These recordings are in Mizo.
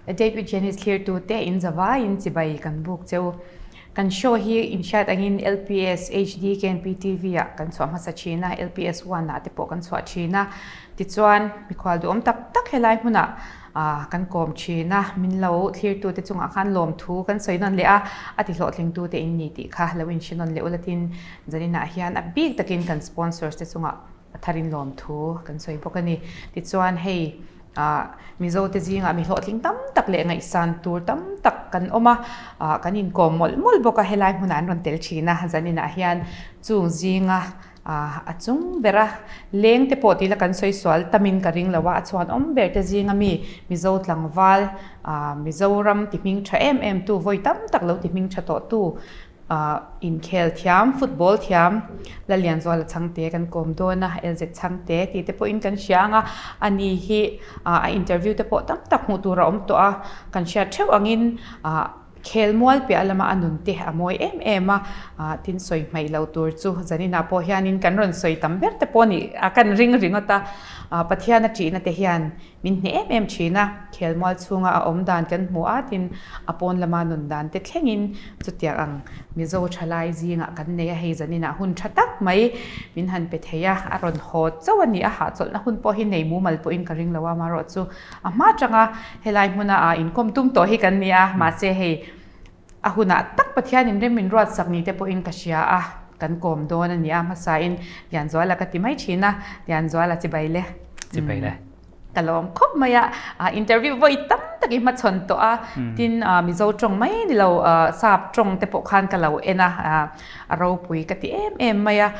Date with Janice thlirtu te in zavaiin chibai kan buk cheu. Kan show hi inhriat angin LPS HD KNP TV ah kan chhuah hmasa thin a, LPS One ah te pawh kan chhuah thin a. Tichuan mikhual duhawm tak tak helai hmunah kan kawm thin a, min lo thlirtu te chungah khan lawmthu kan sawi nawn leh a, a ti hlawhtlingtu te in ni tih kha lo inhre nawn leh ula tin zaninah hian a bik takin kan sponsors te chungah a tharin lawmthu kan sawi bawk a ni. Tichuan hei ah Mizo te zingah mi hlawhtling tam tak leh ngaihsan tur tam tak kan awm a, ah kan inkawm mawlh mawlh bawk a, helai hmunah an rawn tel thin a, zaninah hian chung zinga ah a chung bera leng te pawh tila kan sawi sual tamin ka ring lo a, a chhuan awm ber te zinga mi Mizo tlangval ah Mizoram ti hming tha em em tu vawi tam tak lo ti hming tha tawh tu Inkhel thiam, football thiam Lalianzuala Chhangte kan kawm dawn a, LZ Chhangte tih te pawhin kan hria ang a, ani hi a interview te pawh tam tak hmuh tur a awm tawh a, kan hriat theuh angin khelmual piah lama a nun te a mawi em em a, tin sawi hmaih lo tur chu zaninah pawh hianin kan rawn sawi tam ber te pawh nih a kan ring ringawt a, Pathian a ṭihna te hian Min hneh em em thin a, khelmual chhunga a awm dan kan hmu a tin a pawn lama nun dan te thlengin chutiang ang Mizo thalai zingah kan nei a, hei zaninah hun tha tak mai min han pe thei a, a rawn haw chauh a ni, a hahchawlhna hun pawh hi nei mumal pawhin ka ring lo a, amaherawhchu a hma tanga helai hmuna a inkawm tum tawh hi kan ni a, mahse hei A hunah tak Pathianin rem min ruatsak ni te pawhin ka hria a, kan kawm dawn a ni a, hmasain Lianzuala ka ti mai thin a, Lianzuala chibai le. Chibai le. Ka lawm khawp mai a, interview vawi tam tak i hmachhawn tawh a, tin Mizo tawng mai ni lo sap tawng te pawh khan ka lo en a, a ropui ka ti em em mai a,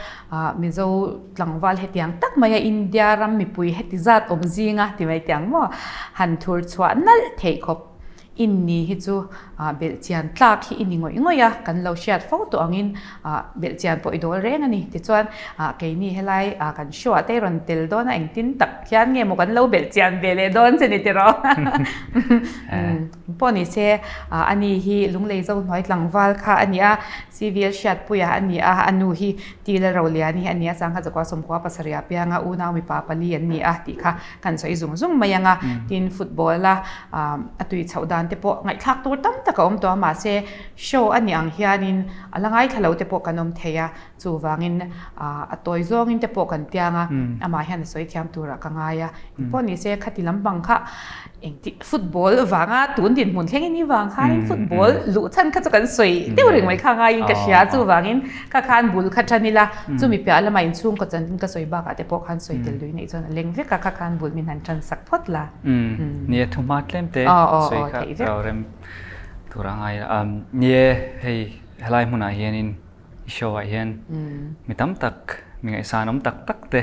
Mizo tlangval hetiang tak mai a India ram mipui heti zat awm zinga ti mai tiang maw han thur chhuah nalh theih khawp. In ni hi chu belhchian tlak hi i ni ngawih ngawih a, kan lo hriat fo tawh angin belhchian pawh i dawl reng a ni. Tichuan keini helai kan show ah te rawn tel dawn a, engtin tak hian nge maw kan lo belhchian ve leh dawn che ni tiraw? Pawh ni se ani hi Lunglei Zo hnuai tlangval kha a ni a, CVL hriatpuia a ni a, a nu hi Tila Roliani hi a ni a, Sangha Zakua Sawmkhua pasarih ah pianga unau mipa pali an ni a tih kha kan sawi zung zung mai ang a, tin football a a tui chhoh dan te pawh ngaihthlak tur tam tak a awm tawh a, mahse show a nih ang hianin a la ngaithla lo te pawh kan awm thei a, chuvangin a tawi zawngin te pawh kan tiang a, amah hian a sawi thiam turah ka ngai a, engpawh ni se khati lampang kha Engti football vanga tun dinhmun thleng in vang khanin football luh chhan kha chu kan sawi deuh reng mai kha ngaiin ka hria chuvangin kha khan bul kha tan ila chumi piah lamah inchhungkaw chanchin ka sawi bakah te pawh khan sawi tel lui neih chuan a leng vek a kha khan bul min han tan sak phawt la. Nia thuhma tlem te sawi kha rau rem tur a ngai a nia hei helai hmunah hianin i show ah hian mi tam tak mi ngaihsan awm tak tak te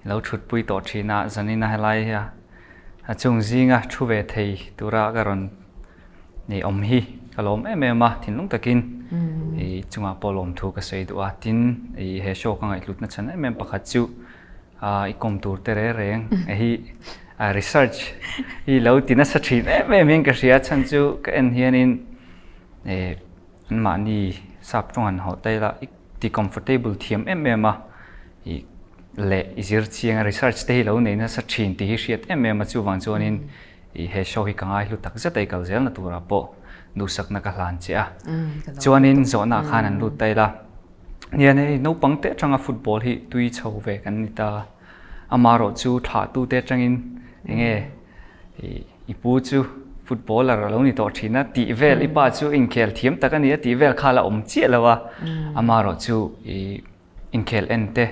lo thutpui tawh thin a zanin a helai a A chung zinga thu ve thei tura ka rawn nei awm hi ka lawm em em a, thinlung takin i chungah pawh lawmthu ka sawi duh a, tin i he show ka ngaihhlutna chhan em em pakhat chu i kawm tur te reng reng hi research hi lo ti nasa thin em em hian ka hria chhan chu ka en hianin Anmahni sap tawng han hawh ta ila i ti comfortable thiam em em a, i leh i zir chiang a research te hi lo nei nasa thin tih hi hriat em em a chuvang chuanin i he show hi ka ngai hlu tak zet a i kal zelna turah pawh duhsakna ka hlan che a. Chuanin zawhna ah khan an lut ta ila hian hei naupang te atanga football hi tui chho ve kan ni ta amaherawh chu thlahtute atangin enge i I pu chu footballer a lo ni tawh thin a, tih vel i pa chu inkhel thiam tak a ni a tih vel kha la awm chiah lo a, amaherawh chu i inkhel en te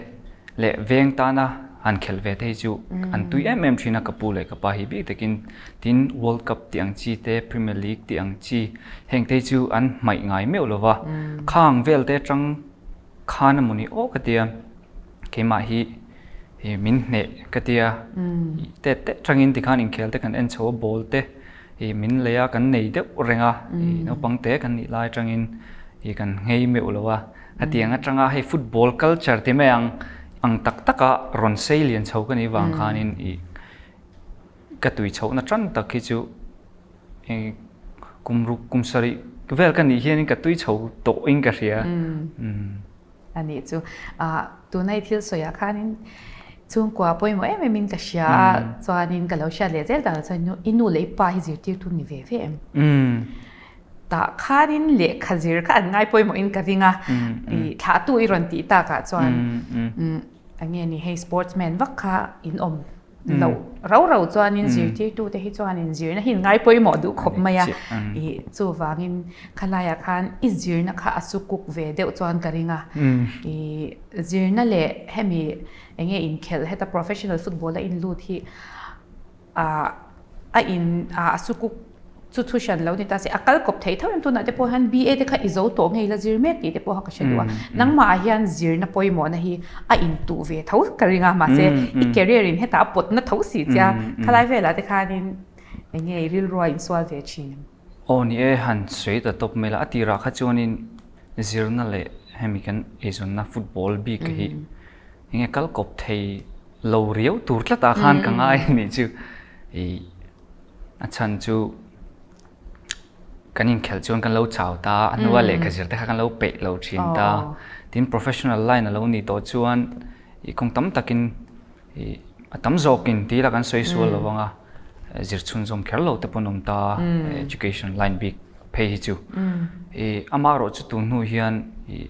leh veng tana han khelh ve te hi chu an tui em em thin a ka pu leh ka pa hi bik takin tin World Cup tih ang chi te Premier League tih ang chi heng te hi chu an hmaih ngai meuh lo va, khang vel te atang Khan a mawni aw ka tia, keimah hi min hneh ka tia, tet teh tangin tikhan inkhel te kan en chho a, ball te min lei a, kan nei deuh reng a, naupang te kan nih lai atangin kan nghei meuh lo a, hetiang atanga hei football culture ti mai ang ang tak taka rawn sei lian chho ka nih vang khanin ka tui chhohna tan tak hi chu Kum ruk kum sarih vel ka nih hianin ka tui chho tawhin ka hria. A nih chu. Tunai thil sawiah khanin Chhungkua pawimawh em em in ka hria a, chuanin ka lo hriat leh zel tak chuan i nu leh i pa hi zirtirtu ni ve ve em? Tah khanin lehkha zir kha an ngai pawimawh in ka ring a, i thlahtu i rawn tih takah chuan eng nge ni hei sportsman vak kha in awm loh rau rau chuanin zirtirtu te hi chuanin zirna hi an ngai pawimawh duh khawp mai a, i chuvangin khalaiah khan i zirna kha a sukuk ve deuh chuan ka ring a, i zirna leh hemi Enge inkhelh heta professional football a inlut hi a in a sukuk chu thu hran lo ni ta se a kal kawp thei tho em tunah te pawh hian BA te kha i zo tawh ngei la zir mek tih te pawh kha ka hre duh a nangmah ah hian zirna pawimawhna hi a intuh ve tho ka ring a mahse i career in hetah a pawtna tho si che a khalai velah te khanin enge i rilrua insual ve thin em? Aw ni e han sawi ta tawp mai la a tirah kha chuanin zirna leh hemi kan eizawnna football bik hi Enge kal kawp thei lo riau tur tlat ah khan ka ngai a nih chu. Ih a chhan chu kan inkhelh chuan kan lo chau ta a, a hnua lehkha zir te kha kan lo peih lo thin ta. Tin professional line a lo nih tawh chuan ih kawng tam takin ih a tam zawkin ti ila kan sawi sual lo vang a, zir chhunzawm kher lo te pawh an awm ta education line bik phei hi chu. Ih amaherawhchu tun hnu hian ih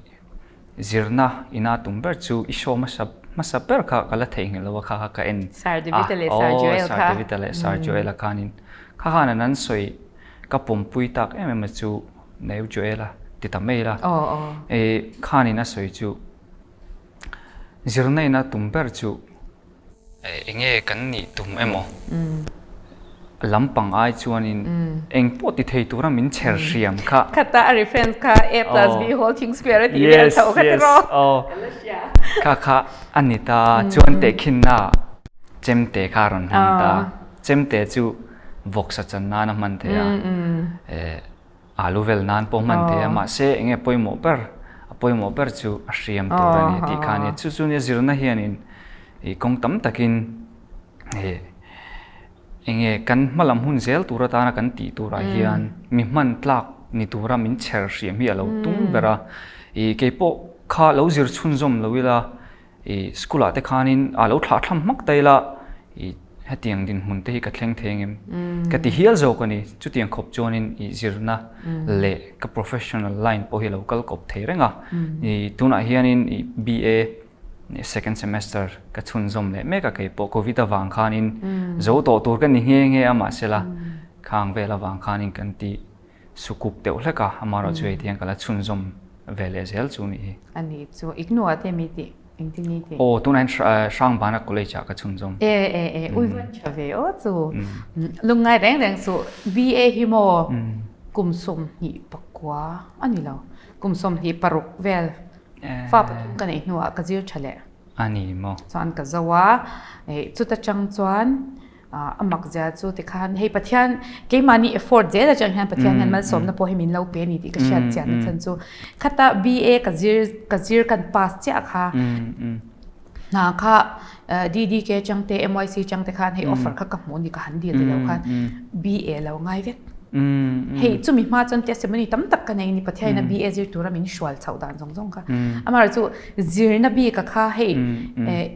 Zirna ina tum ber chu i show hmasa hmasa ber kha ka la theihnghilh lo a kha kha ka en Sir David a leh Sir Joel kha. Sir David a leh Sir Joel a khanin kha khan an an sawi ka pawmpui tak em em a chu Neu Joel a ti ta mai la. E khanin a sawi chu zirna ina tum ber chu Enge kan nih tum emaw? Lampang ai chuanin eng pawh ti thei tura min chher hriam kha. Khata a reference kha A plus B whole thing square a tih vel tho kha tiraw? Kha kha a ni ta chuan tehkhinna chemte kha a rawn hmang ta. Chemte chu vawksa chan nan a hman thei a. Alu vel nan pawh hman thei a, mahse enge pawimawh ber, a pawimawh ber chu a hriam tur a ni tih kha a nia. Chu chu nia zirna hianin ih kawng tam takin ih enge kan hma lam hun zel tur atana kan tih turah hian mi hman tlak ni tura min chher hriam hi a lo tum ber a. Ih keipawh kha lo zir chhunzawm lo ila I school ah te khanin a lo thlah thlam hmak ta ila i hetiang dinhmun te hi ka thleng thei engem ka ti hial zawk a ni. Chutiang khawp chuanin i zirna leh ka professional line pawh hi lo kal kawp thei reng a. I tunah hianin i BA second semester ka chhunzawm leh mek a kei pawh covid avang khanin zo tawh tur ka ni nghe nghe a mahsela khang vel avang khanin kan ti Sukuk deuh hlek a, amaherawh chu hei tiang ka la chhunzawm ve leh zel chu nih hi. A nih chu, Ignua te mi tih, engtin ni tih? Aw, tunah hian Hrangbana College ah ka chhunzawm. E e e, ui van tha ve aw chu. Lungngai reng reng suh, BA hi maw kum 24 a ni lo, kum 26 vel fa pathum ka neih hnuah ka zir tha leh. A ni maw? Chuan ka zo a, chuta chang chuan A mak zia chu tikhan hei Pathian keimahni effort zel atang hian Pathian hian malsawmna pawh hi min lo pe a ni tih ka hriat chian nachhan chu khata BA ka zir ka zir kan pass chiah kha hna kha DDK atang te MYC atang te khan hei offer kha ka hmuh a ni ka han dil ti lo khan BA lo ngai vek hei chumi hma chuan testimony tam tak ka nei a ni Pathian in a BA zir tura min hrual chhoh dan zawng zawng kha amaherawhchu Zirna bik a kha hei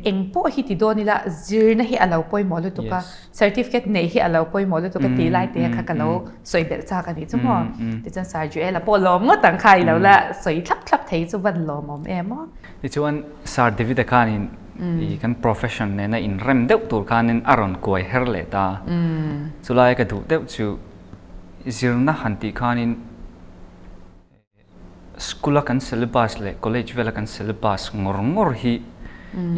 eng pawh hi ti dawn ila zirna hi a lo pawimawh lutuk a, certificate neih hi a lo pawimawh lutuk a tih lai te kha ka lo sawi belh chak a nih chu maw. Tichuan Sir Joel-a pawh lawm ngawt ang kha i lo la sawi thlap thlap thei chu van lawmawm em aw. Tichuan Sir David-a khanin i kan profession nena inrem deuh tur khanin a rawn kuai her leh ta. Chulai ka duh deuh chu zirna han tih khanin School a kan syllabus leh college vela kan syllabus ngawr ngawr hi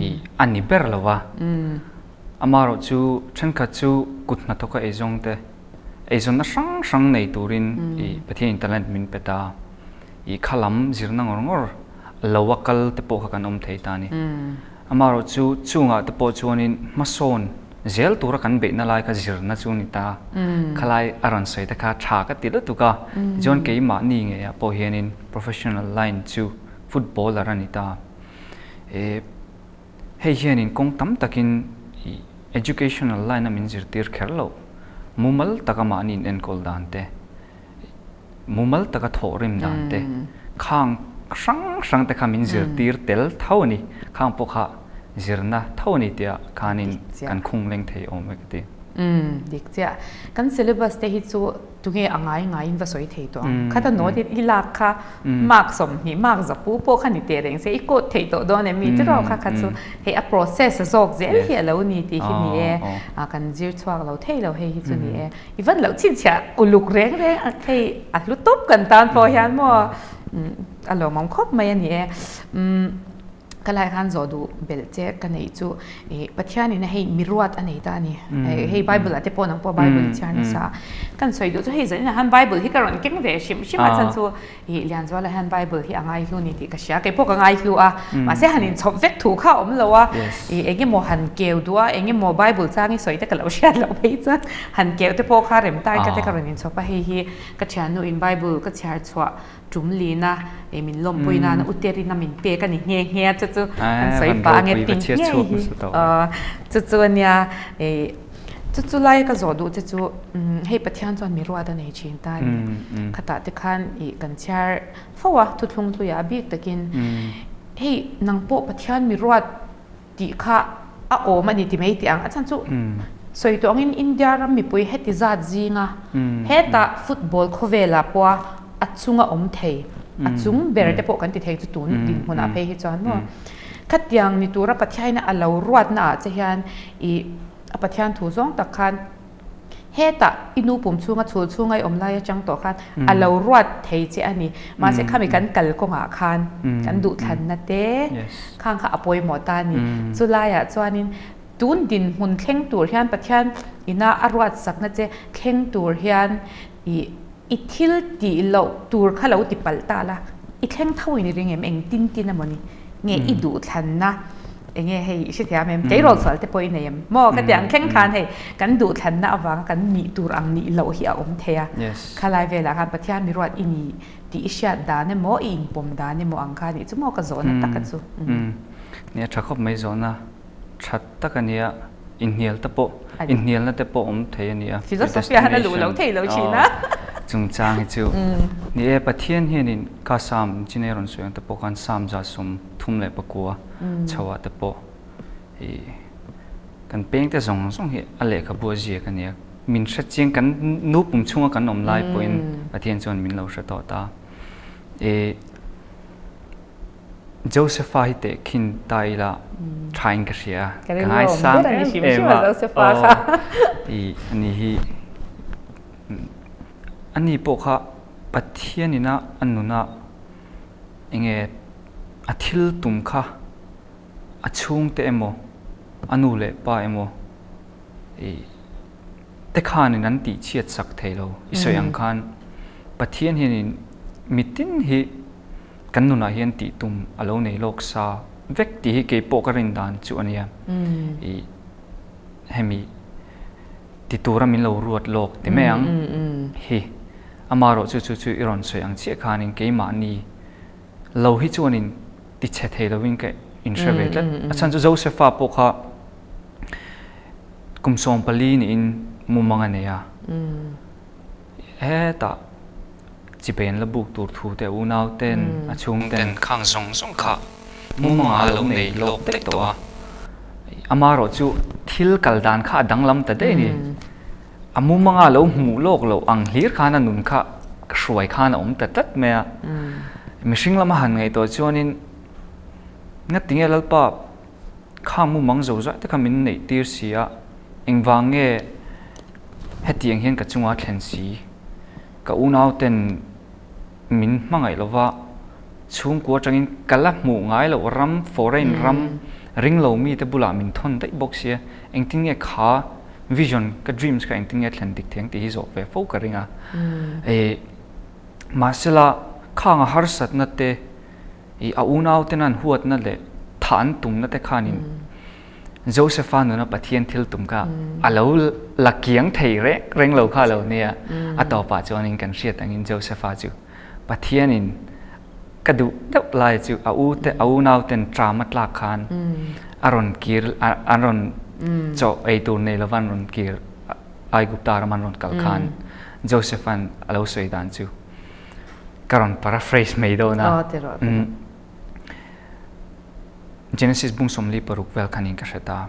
i a ni ber lo va. Amaherawh chu thenkhat chu kut hnathawka eizawng te, eizawnna hrang hrang nei turin i Pathianin talent min pe ta. I kha lam zirna ngawr ngawr lo a kal te pawh kha kan awm thei ta a ni. Amaherawh chu chungah te pawh chuanin hmasawn zel tura kan beihna lai kha zirna chu ni ta. Khalai a rawn sawi te kha tha ka ti lutuk a. Tichuan keimahni ngeiah pawh hianin professional line chu footballer a ni ta. E hei hianin kawng tam takin i educational line a min zirtir kher loh. Mumal taka mahni in enkawl dan te, mumal taka thawhrim dan te, khang hrang hrang te kha min zirtir tel tho a ni. Khang pawh kha. zirna tho a ni tih ah khanin kan khung leng thei awm e ka ti. Umm dik chiah. Kan syllabus te hi chu tunge a ngai ngaiin va sawi thei tawh ang. Khata note i lak kha mark 20 mark zapu pawh kha ni teh reng se i quote thei tawh dawn em mi tiraw kha kha chu hei a process zawk zel hi a lo ni tih hi ni e. Kan zir chhuak lo thei lo hei hi chu ni e. I van loh chhinchhiah uluk reng reng a hei a hlu tawp kan tan pawh hian maw a lawmawm khawp mai a ni e. Umm ka lai khan zawh duh belh che ka neih chu ih Pathianin a hei miruat a nei ta a ni. Hei Bible ah te pawh nang pawh Bible i chhiar nasa a. Kan sawi duh chu hei zaninah hian Bible hi ka rawn keng ve hrim hrim a chhan chu Ih, Lianzuala hian Bible hi a ngaihlu ni tih ka hria, kei pawh ka ngaihlu a, mahse han inchhawp vek thu kha a awm lo a, ih engemaw han keu duh a, engemaw Bible chang i sawi te ka lo hriat loh phei chuan han keu te pawh kha rem tai ka te ka rawn inchhawp a, hei hi ka thiannu in Bible ka chhiar chhuah tum lin a, ih min lawmpui nana u Terina min pek a ni nghe nghe a, chu chu kan sawi pah ange ti ngei hi, chu chu a nia, ih. Chu chu laia ka zawh duh che chu hei Pathian chuan mi ruat a nei thin ta a ni. Khatah te khan ih kan chhiar fo a thuthlung hluiah a bik takin hei nang pawh Pathian mi ruat tih kha a awm a ni ti mai tih ang. A chhan chu sawi tawh angin India ram mipui heti zat zinga hetah football khawvelah pawha a chunga awm thei a chung ber te pawh kan ti thei chu tun dinhmunah phei hi chuan maw khatiang ni tura Pathiaina a lo ruatna ah che hian ih a Pathian thu zawng tak khan hetah i nu pum chhunga chhul chhunga i awm lai atang tawh khan a lo ruat thei che a ni. Mahse khami kan kal kawngah khan kan duhthlanna te khang kha a pawimawh ta a ni. Chulaiah chuanin tun dinhmun thleng tur hian Pathian ina a ruat sakna che thleng tur hian ih I thil tih loh tur kha lo ti palh ta la, i thleng tho in i ring em? Eng tin tin emaw ni? Nge i duhthlanna enge hei i hrethiam em? Tleirawl sual te pawh i nei em? Maw ka ti ang thleng khan hei kan duhthlanna avanga kan nih tur ang nih loh hi a awm thei a. Khalai velah khan Pathian mi ruat i ni tih i hriat dan emaw i inpawm dan emaw ang kha nih chu maw ka zawhna tak a chu. Nia tha khawp mai zawhna. That tak a nia, inhnial te pawh, inhnialna te pawh awm thei a nia. Philosophy ah han a luh lo thei lo thin a. Chungchang hi chu. Ni e, Pathian hianin ka Psalm chinei rawn sawi ang te pawh khan Psalm 134 chho ah te pawh i kan peng te zawng zawng hi a lehkhabu a ziak a nia. Min hre chiang kan nu pum chhunga kan awm lai pawhin Pathian chuan min lo hre tawh ta. I Josepha hi tehkhin ta ila tha in ka hria a, ka ngaisang em em a, aw i ani hi ani pawh kha Pathian ina a nuna enge a thil tum kha a chhungte emaw a nu leh pa emaw i te khanin an tih chhiat sak thei lo i sawi ang khan Pathian hianin mitin hi Kan nunah hian tih tum a lo nei lawk sa vek tih hi kei pawh ka rin dan chu a nia. I hemi ti tura min lo ruat lawk ti mai ang hi. Amaherawh chu chu chu i rawn sawi ang chiah khanin keimahni lo hi chuanin ti chhe thei lovin ka inhre ve tlat. A chhan chu Josepha pawh kha kum 14 niin mumang a nei a. Hetah chibai an la buk tur thu te unau ten a chhung ten khang zawng zawng kha mumanga a lo nei lawk daih tawh a, amaherawh chu thil kal dan kha a danglam ta daih a ni. A mumanga lo hmuh lawk loh ang hlir khan a nun kha hruai khan a awm ta tlat mai a. Mihring lama han ngaihtuah chuanin ngatinge Lalpa Kha mumang zo zai te kha min neih tir si a, engvang nge hetiang hian ka chunga thlen si? Ka unau ten min hmangaih lova chhungkua atangin ka la hmuh ngai loh ram, foreign ram, ring lo mite bulah min thawn daih bawk sia, engtin nge kha vision, ka dreams kha engtin nge thlen dik thei ang tih hi zawh ve fo ka ring a. Mahsela khang a harsatna te, I a unauten an huatna leh thah an tumna te khanin Josepha nuna Pathian thil tum kha a lo la kiang thei reng reng lo kha lo nia. A tawpah chuanin kan hriat angin Josepha chu Pathianin ka duh deuh lai chu a u te a unauten ṭam a tlak khan a rawn kir an rawn chaw ei tur nei lova an rawn kir Aigupta ram an rawn kal khan Josepha'n a lo sawi dan chu Ka rawn paraphrase mai dawn a. Aw ti rawh ti rawh. Genesis bung 46 vel khanin ka hre ta.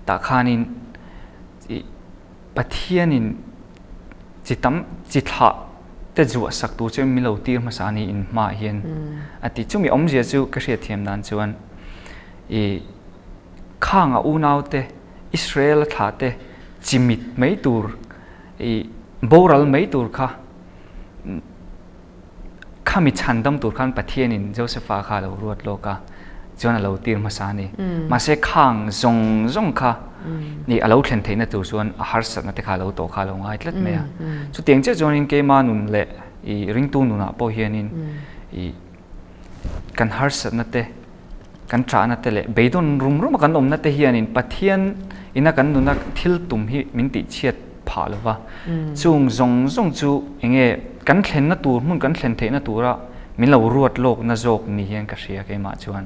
Tah khanin i Pathianin chi tam chi thlah te zuah sak tur chu min lo tir hmasa a ni in hmaah hian a ti. Chumi awmzia chu ka hriatthiam dan chuan i khang a unaute Israel a thlah te chi mit mai tur i boral mai tur kha Khami chhandam tur khan Pathianin Josepha kha a lo ruat lawk a, chuan a lo tir hmasa a ni. Mahse khang zawng zawng kha nih a lo thlen theihna tur chuan a harsatna te kha a lo tawh kha a lo ngai tlat mai a. Chutiang chiah chuanin keima nun leh i ringtu nunah pawh hianin i kan harsatna te, Kan ṭahna te leh beidawn rum ruma kan awmna te hianin Pathian ina kan nuna thil tum hi min tihchhiat phah lo va. Chung zawng zawng chu eng nge kan thlenna tur hmun kan thlen theihna tura min lo ruat lawkna zawk ni hian ka hria keimah chuan.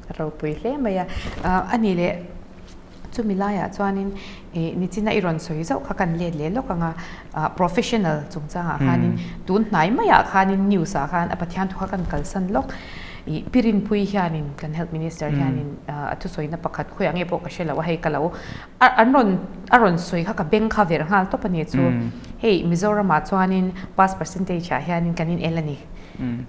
A ropui hle mai a. A nih leh Chumi laiah chuanin ih nichina i rawn sawi zauh kha kan let leh lawk ang a, ah professional chungchangah khanin tun hnai maiah khanin news ah khan a Pathian thu kha kan kalsan lawk. Ih Pi Rinpuii hianin kan health minister hianin a thusawina pakhat khawiah nge pawh ka hre lo a, hei ka lo an rawn a rawn sawi kha ka beng kha verh nghal tawp a ni chu. Hei Mizoramah chuanin pass percentage ah hianin kan inel a ni.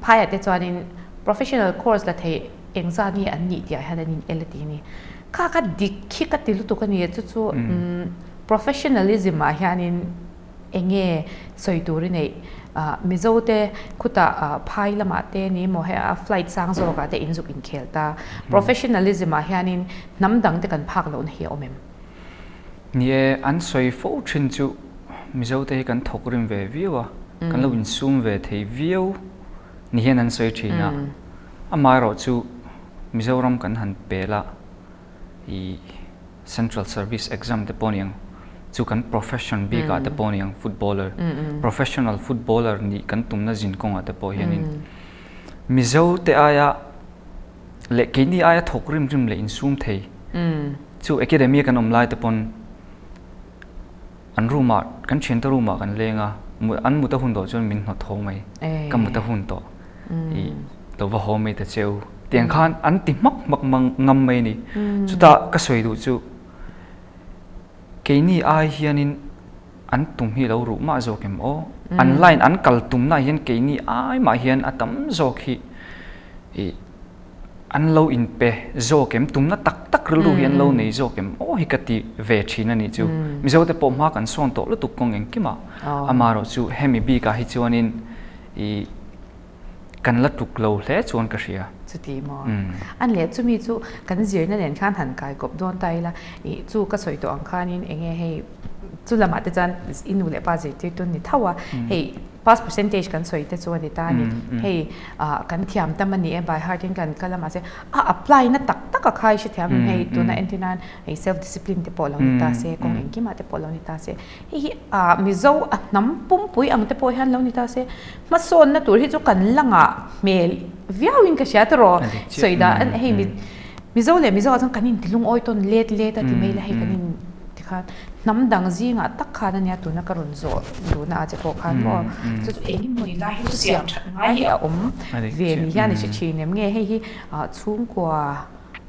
Phaiah te chuanin professional course la theih engzat nge an nih tih ah hian an inel a ti a ni. Kha kha dik khi ka ti lutuk a ni chu chu professionalism ah hianin eng nge sawi tur i neih Mizo te khutah phai lamah te ni maw hei a flight sang zawk ah te in zuk inkhel ta professionalism ah hianin hnam dang te kan phak lohna hi a awm em? Ni e, an sawi fo thin chu Mizo te hi kan thawk rim ve viau a, kan lo insum ve thei viau ni hian an sawi thin a, amaherawhchu Mizoram kan han pel a, i Central Service Exam te pawh a ni ang, chu kan profession bik ah te pawh a ni ang, footballer, professional footballer nih kan tumna zin kawngah te pawh hianin Mizo te aia leh keini aia thawk rim rim leh insum thei chu academy a kan awm lai te pawn An room ah, kan thiante room ah kan leng a, an mut a hun tawh chuan min hnawt haw mai, ka mut a hun tawh, i lo va haw mai ta cheu, tiang khan an ti hmak hmak ngam mai a ni. Chutah ka sawi duh chu keini ai hianin an tum hi lo ruh mah zawk em aw, an line an kal tumna ah hian keini ai mah hian a tam zawk hi i An lo inpe zawk em? Tumna tak tak rilru hi an lo nei zawk em? Aw hi ka ti ve thin a nih chu. Mizo te pawh hma kan sawn tawh lutuk kawng engkimah. Amaherawh chu hemi bikah hi chuanin i kan la tluk lo hle chuan ka hria. Chuti maw? An leh chumi chu kan zirna nen khan han kai kawp dawn ta ila i chu ka sawi tawh ang khanin eng nge hei chu lamah te chuan i nu leh pa zirtirtu an ni tho a, hei Pass percentage kan sawi te chu a ni ta a ni. Hei kan thiam tam a ni e, by heart in kan kal a mahse a apply na tak tak a khai hrethiam em hei tuna entir nan hei self discipline te pawh lo ni ta se, kawng engkimah te pawh lo ni ta se. Hei hi Mizo a hnam pumpui ang te pawh hian lo ni ta se, hmasawnna tur hi chu kan la ngah hmel viau in ka hria tawh sawi dan hei Mizo leh Mizo ah chuan kan intilungawi tawn let let a ti mai la hei kan in Tikhan hnam dang zingah tak khan ania tuna ka rawn zawh duhna ah che pawh khan maw chu chu engemaw ni lai hi chu siam that ngai hi a awm ve ni hian i hre thin em nge hei hi chhungkua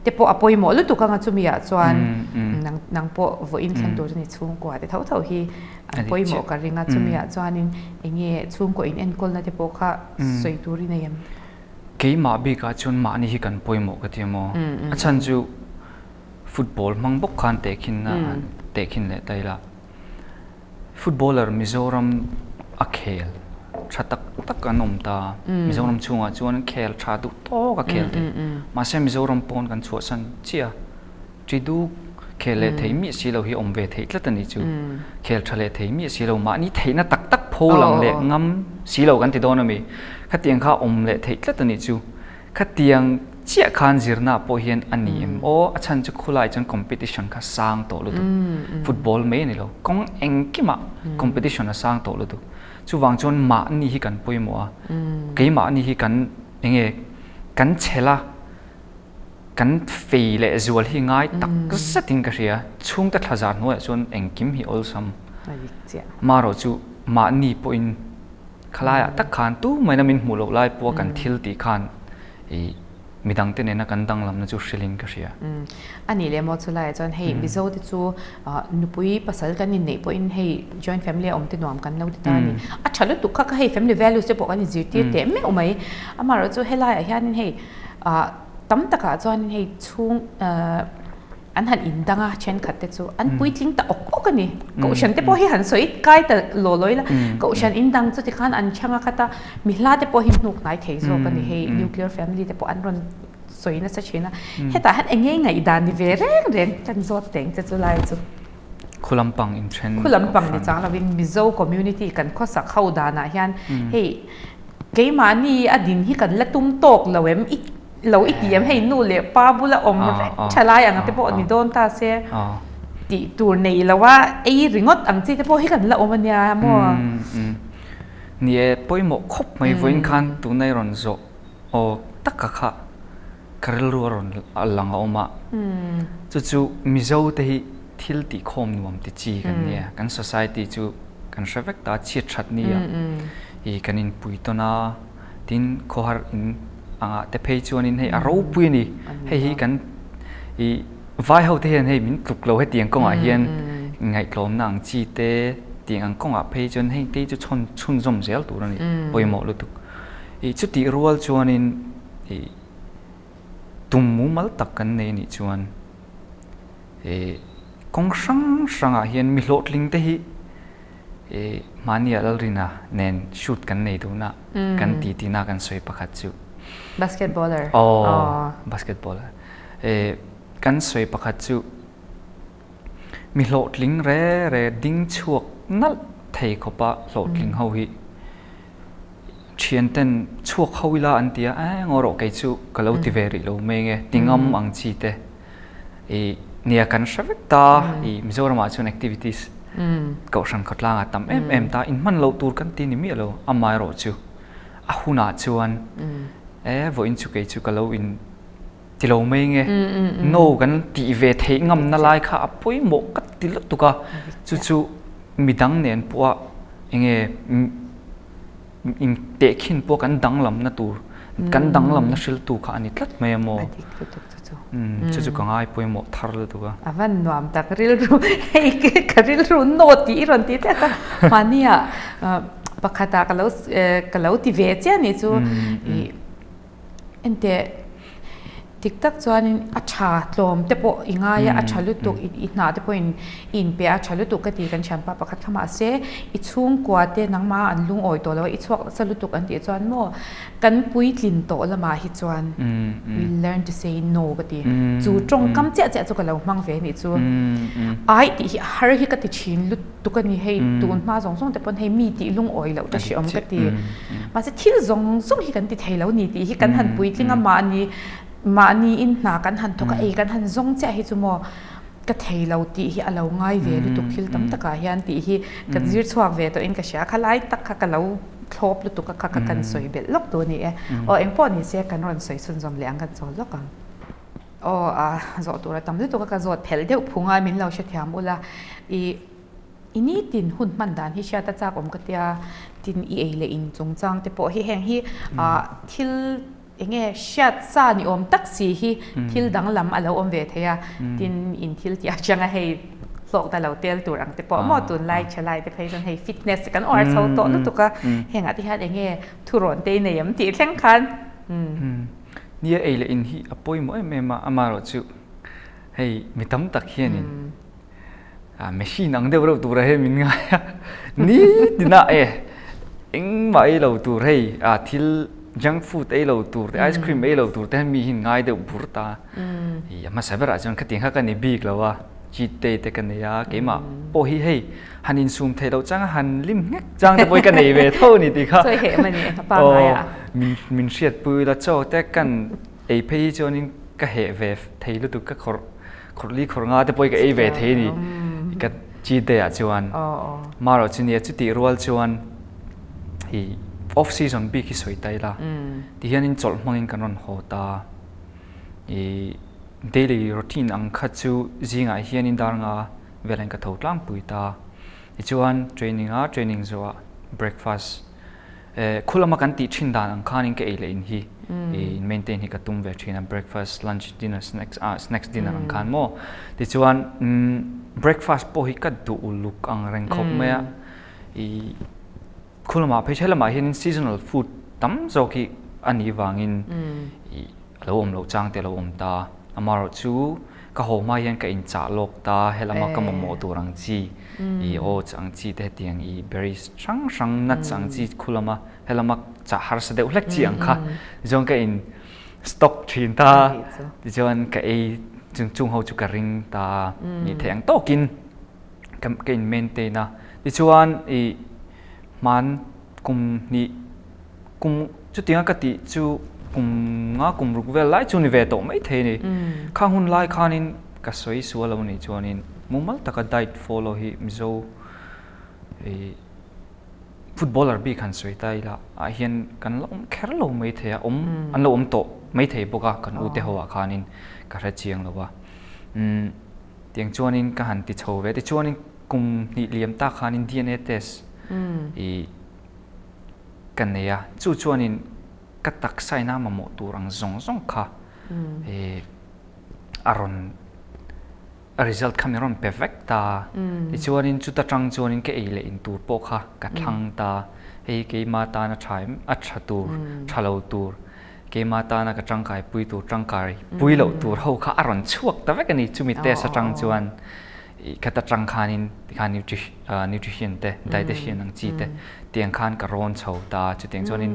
te pawh a pawimawh lutuk anga chumi ah chuan nang nang pawh vawiin thlen tur chu ni chhungkua te tho tho hi an pawimawh ka ring a chumi ah chuanin eng nge chhungkaw in enkawlna te pawh kha sawi tur i nei em? Keimah bikah chuan mahni hi kan pawimawh ka ti a maw a chhan chu Football hmang bawk khan tehkhin a tehkhin leh ta ila. Footballer Mizoram a khel tha tak tak an awm ta. Mizoram chhungah chuan khel tha duh tawk a khel thei. Mahse Mizoram pawn kan chhuahsan chiah a. Ṭi duk khel leh thei miah si lo hi awm ve theih tlat a nih chu. Khel tha leh thei miah si lo mahni theihna tak tak pho lang leh ngam si lo kan ti dawn a mi. Khatiang kha awm leh theih tlat a nih chu. Khatiang chiah khan zirna pawh hian a ni em aw, a chhan chu khulai chuan competition kha sang tawh lutuk. Football mai a ni lo, kawng engkimah competition a sang tawh lutuk. Chuvang chuan mahni hi kan pawimawh a, keimahni hi kan eng nge kan chhel a, kan fei leh zual hi ngai tak zetin ka hria. Chhungte thlazar hnuaiah chuan engkim hi awlsam. Marawh chu mahni pawhin Khalaiah tak khan tu maina min hmuh loh lai pawha kan thil tih khan i Midangte nena kan danglamna chu hrilhin ka hria. A nih leh maw chulaiah chuan hei Mizo te chu nupui pasal kan inneih pawhin hei joint family a awm te nuam kan lo ti ta a ni. A tha lutuk kha kha hei family values te pawh kan inzirtir teh meuh mai. Amaherawhchu helaiah hianin hei tam takah chuanin hei chhung An han indang a, thenkhat te chu an puitling ta awk awk a ni. Kohhran te pawh hi han sawi kai ta law law ila, Kohhran indang chu tikhan an chhang a khat a, mi hla te pawh hi hnuk hnai thei zawk a ni. Hei nuclear family te pawh an rawn sawi nasa thin a, hetah hian eng nge ngaihdan ni ve reng reng kan zawt teng che chu lai chu. Khu lampang inthen Khu lampang ni chang lovin Mizo community kan khawsak ho danah hian hei keimahni a din hi kan la tum tawk lo em i Lo i ti em hei nu leh pa bula awm reng tha lai ang te pawh ni dawn ta se tih tur nei lo a ei ringawt ang chi te pawh hi kan la awm a nia maw. Ni e pawimawh khawp mai vawiin khan tunai rawn zawh aw taka kha ka rilru a rawn lang a awm a chu chu Mizo te hi thil tih khawm nuam ti chi kan nia kan society chu kan hre vek ta chhiat that nia i kan inpui tawn a. Tin, khawhar in angah te phei chuanin hei a ropui a ni. Hei hi kan i vai ho te hian hei min tluk lo hetiang kawngah hian ngaihtlawmna ang chi te tiang ang kawngah phei chuan hei te chu chhawn chhunzawm zel tur a ni pawimawh lutuk. I chutih rual chuanin i tum mumal tak kan nei anih chuan i kawng hrang hrangah hian mi hlawhtling te hi Mahnia Lalrina nen shoot kan nei dun a, kan titi na kan sawi pakhat chu. Basketballer. Aw, basketballer. Kan sawi pakhat chu mi hlawhtling re re ding chhuak nalh thei khawpa hlawhtling ho hi Thian ten chhuak ho ila an ti a, eh ngaw rawh kei chu ka lo ti ve rih lo mai nge ti ngam ang chi te i nia kan hre vek ta i Mizoram ah chuan activities kohhran khawtlang ah tam em em ta in hman loh tur kan ti ni miah lo amaherawh chu a hunah chuan eh vawiin chu kei chu ka lo in ti lo mai nge no kan tih ve theih ngamna lai kha a pawimawh ka ti lutuk a chu chu midang nen pawha enge intehkhin pawh kan danglamna tur kan danglamna hriltu kha a ni tlat mai a maw? A dik lutuk chu chu. Chu chu ka ngai pawimawh thar lutuk a. A van nuam tak rilru hei ka rilru no tih i rawn ti tlat a mahnia pakhatah ka lo ka lo ti ve chiah a nih chu i Enteh, dik tak chuanin a tha tlawm te pawh i ngai a, a tha lutuk i hna te pawhin i inpe a, a tha lutuk ka ti kan thianpa pakhat kha mahse i chhungkua te nangmah an lungawi tawh lo a, i chhuak nasa lutuk an tih chuan maw kan puitlin tawh lamah hi chuan we learn to say no ka ti. Chu tawngkam chiah chiah chu ka lo hmang ve anih chu. Ai tih hi a har hi ka ti thin lutuk. Tuk a ni hei tun hma zawng zawng te pawn hei mi tih lungawi loh te hreawm ka ti. Mahse thil zawng zawng hi kan ti thei lo ni tih hi kan han puitling a mahni mahni in hna kan han thawk a ei kan han zawng chiah hi chu maw ka thei lo tih hi a lo ngai ve lutuk thil tam takah hian tih hi ka zir chhuak ve tawh in ka hria khalai tak kha ka lo thlawp lutuk a kha kha kan sawi belh lawk tur a ni e. Aw engpawh ni se kan rawn sawi chhunzawm leh ang kan chawl lawk ang. Aw a zawh tur a tam lutuk a ka zawt phelh deuh phung a min lo hrethiam ula i i nitin hun hman dan hi hriat a chak awm ka tia tin i ei leh in chungchang te pawh hi heng hi ah thil eng nge hriat sa ni awm tak si hi thil danglam a lo awm ve thei a tin in thil tih atanga hei hlawk ta lo tel tur ang te pawh maw tunlai thalai te phei chuan hei fitness te kan uar chho tawh lutuk a hengah te hian eng nge thurawn te i nei em tih thleng khan. Nia ei leh in hi a pawimawh em em a, amaherawh chu hei mi tam tak hianin machine ang deuh reuh tura hei min ngai a, nitina e engmah ei lo tur hei thil junk food ei lo tur te ice cream ei lo tur te mi hi ngai deuh bur ta a hmasa berah chuan khatiang kha ka ni bik lo a. Cheat day te ka nei a, keimah pawh hi hei han insum theih loh chang a han lim nghek chang te pawh hi ka nei ve tho a ni tih kha. Chawi heh mah ni a pa ngai a. Min min hriatpui la chaw te kan ei phei hi chuanin ka heh ve thei lutuk ka khawrh khawrh li khawrh nga te pawh hi ka ei ve thei a ni ka cheat day ah chuan. Marawh chu nia chutih rual chuan i off season bik hi sawi ta ila tihianin chawlh hmangin kan rawn haw ta i Daily routine ang kha chu zingah hianin dar nga velain ka tho tlangpui ta. Tichuan training a training zawhah breakfast. Khulama kan tih thin dan ang khanin ka ei leh in hi in maintain hi ka tum ve thin a, breakfast, lunch, dinner, snacks ah snacks dinner ang khan maw. Tichuan breakfast pawh hi ka duh uluk ang reng khawp mai a, i khulama phei lamah hianin seasonal food tam zawk hi a nih vangin i a lo awm loh chang te a lo awm ta. Amaherawhchu ka haw hma hian ka inchah lawk ta, helama ka mamawh tur ang chi i oats ang chi te hetiang i berries hrang hrang nuts ang chi khu lama helama chah harsa deuh hlek chi ang kha tichuan ka in stock thin ta tichuan ka ei chung chung ho chu ka ring ta ni theih ang tawkin ka ka in maintain a tichuan i hman kum hnih Kum chutianga ka tih chu kum nga kum ruk vel lai chu ni ve tawh mai thei a ni. Khang hun lai khanin ka sawi sual lo nih chuanin mumal taka diet follow hi Mizo ih footballer bik han sawi ta ila ah hian kan la awm kher lo mai thei a, awm an lo awm tawh mai thei bawk a kan ute ho ah khanin ka hre chiang lo a. Umm tiang chuanin ka han ti chho ve tichuanin kum hnih liam tak khanin DNA test ih ka nei a, chu chuanin ka taksa ina mamawh tur ang zawng zawng kha a rawn a result kha min rawn pe vek ta. Tichuanin chuta tang chuanin ka ei leh in tur pawh kha ka thlang ta, hei keima tana tha em a tha tur tha lo tur keima tana ka tangkai pui tur tangkai pui loh tur ho kha a rawn chhuak ta vek a ni chumi test atang chuan. Khata tang khanin tikhan nutrition te dietitian ang chi te tiang khan ka rawn chho ta chutiang chuanin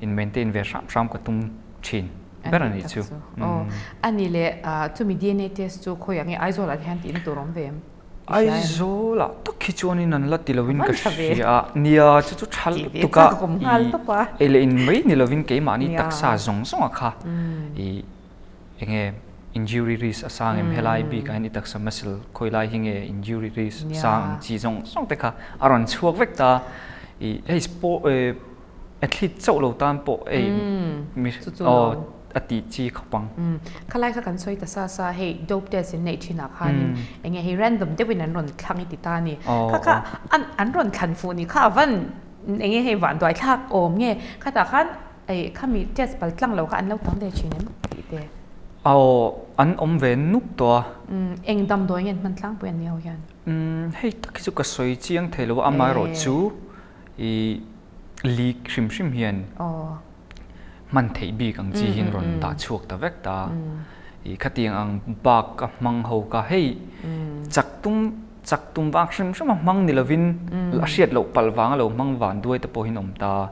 in maintain ve hram hram ka tum thin ber a nih chu. Aw ani leh chumi DNA test chu khawi ang nge Aizawl ah hian tihna tur awm ve em? Aizawl ah tak hi chuanin an la ti lovin ka hria a, nia chu chu tha lutuk a, ei leh in mai ni lovin keimahni taksa zawng zawng a kha i Enge injury risk a sang em helai bik ah hian i taksa muscle khawi lai hi nge injury risk sang ang chi zawng zawng te kha a rawn chhuak vek ta i hei sport athlete chauh lo tan pawh hei mi aw a tih chi khawp ang. Khalai kha kan sawi ta sa sa hei dope test in neih thin ah khanin enge hei random deuhin an rawn thlang i ti ta a ni. Kha kha an rawn thlan fuh ni kha a van enge hei vanduai thlak awm nge khatah khan Ei, khami test pal tlang lo kha an lo tam ve thin em tih te? Aw, an awm ve nuk tawh a. Umm, eng damdawi nge an hman tlangpui an ni ho hian? Umm, hei tak hi chu ka sawi chiang thei lo a, amaherawh chu i leak hrim hrim hian hman theih bik ang chi hian rawn dah chhuak ta vek ta. I khatiang ang bak a hmang ho kha hei chak tum Chak tum vang hrim hrim a hmang ni lovin a hriat loh palh vang a lo hmang van duai te pawhin awm ta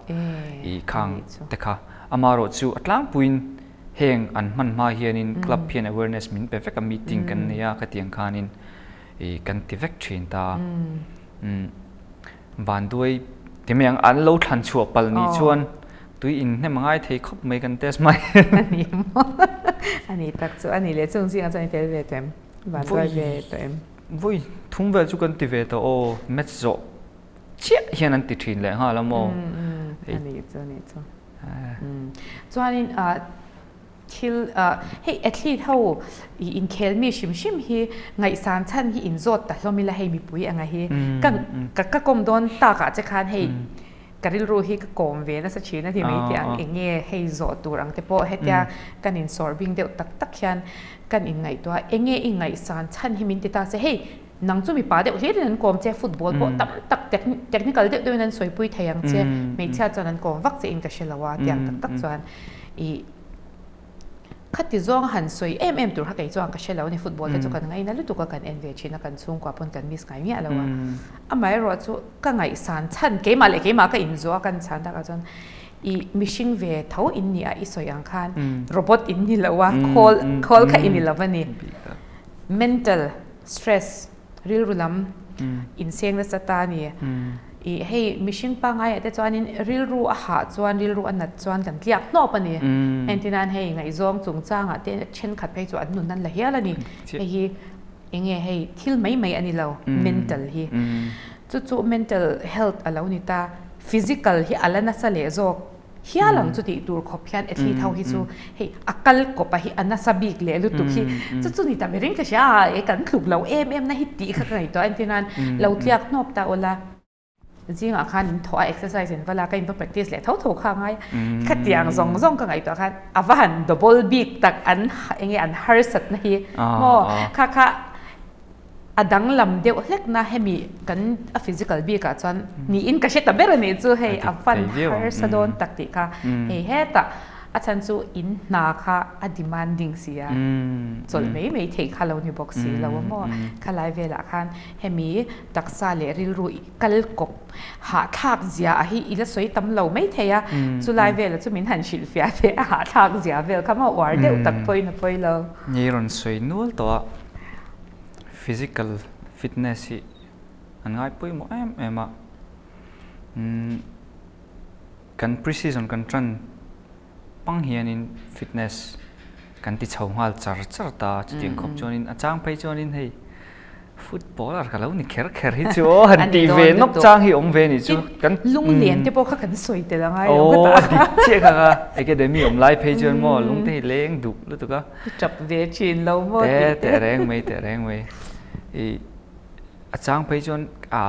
i khang te kha. Amaherawh chu a tlangpuiin heng an hman hma hianin club hian awareness min pe vek a, meeting kan nei a khatiang khanin i kan ti vek thin ta. Van duai ti mai ang an lo thlan chhuah palh nih chuan tui in hnem a ngai thei khawp mai kan test mai. A ni maw? A ni tak chu a ni leh chung zingah chuan i tel ve tawh em? Van duai ve tawh em? Vawi thum vel chu kan ti ve tawh aw, match zawh chiah hian an ti thin leh nghal a maw? A nih chu, a nih chu. Chuanin thil hei athlete ho inkhel mi hrim hrim hi ngaihsan chhan hi inzawt ta hlawm ila hei mipui anga hi ka ka kawm dawn takah che khan hei ka rilru hi ka kawm ve nasa thin a ti mai tih ang eng nge hei zawh tur ang te pawh hetia kan insawr bing deuh tak tak hian kan inngaihtuah a eng nge i ngaihsan chhan hi min ti ta se hei nang chu mipa deuh hlir in an kawm che football pawh tam tak technical deuh deuh in an sawipui thei ang che hmeichhia chuan an kawm vak che in ka hre lo a tiang tak tak chuan ih Khati zawng han sawi em em tur kha kei chuan ka hre lo a ni, football te chu kan ngaina lutuk a, kan en ve thin a, kan chhungkua pawn kan miss ngai miah lo a. Amaherawh chu ka ngaihsan chhan keimah leh keimah ka inzawh a kan chhan takah chuan i mihring ve tho in ni a i sawi ang khan robot in ni lo a, khawl khawl kha i ni lo a ni. Mental stress Rilru lam inseng nasa ta a ni. Ih hei mihring pangaiah te chuanin rilru a hah chuan rilru a nat chuan kan tliak hnawp a ni. Entirnan hei ngaihzawng chungchangah te thenkhat phei chu an nun an la hial a ni. Hei hi eng nge hei thil mai mai a ni lo mental hi. Chu chu mental health a lo ni ta. Physical hi a la nasa leh zawk. Hial ang chu tih tur khawp hian athlete ho hi chu hei a kal kawp a hi a nasa bik leh lutuk hi chu chu ni ta miring ka hria a e kan tluk lo em em na hi tih kha ka ngaihtuah entir nan lo tliak hnawp ta ula. Zingah khan in thawh a, exercise in va lak a, in va practice leh tho tho kha a ngai. Khatiang zawng zawng ka ngaihtuah khan a va han double bik tak an enge an harsatna hi maw kha kha a danglam deuh hlekna hemi kan a physical bikah chuan niin ka hre ta ber a nih chu hei a van harsa dawn tak tih kha hei hetah a chhan chu in hna kha a demanding si a chawlh mai mai theih kha lo ni bawk si lo a maw khalai velah khan hemi taksa leh rilru kal kawp hahthlak zia a hi i la sawi tam lo mai thei a, chulai vela chu min han hrilh fiah teh a hahthlak zia vel kha maw uar deuh tak pawhin a pawi lo. Ni rawn sawi nual tawh a, physical fitness hi an ngai pawimawh em em a, kan pre-season kan tan pang hianin fitness kan ti chho nghal char char ta chutiang khawp chuanin a chang phei chuanin hei footballer ka lo ni kher kher hi chu aw han tih ve nawk chang hi awm ve ni chu kan lunglen te pawh kha kan sawi tel angai lo ka ta dik chiah kha ka academy awm lai phei chuan maw lung te hi leng duh lutuk a tap ve thin lo maw te te reng mai te reng mai i a chang phei chuan a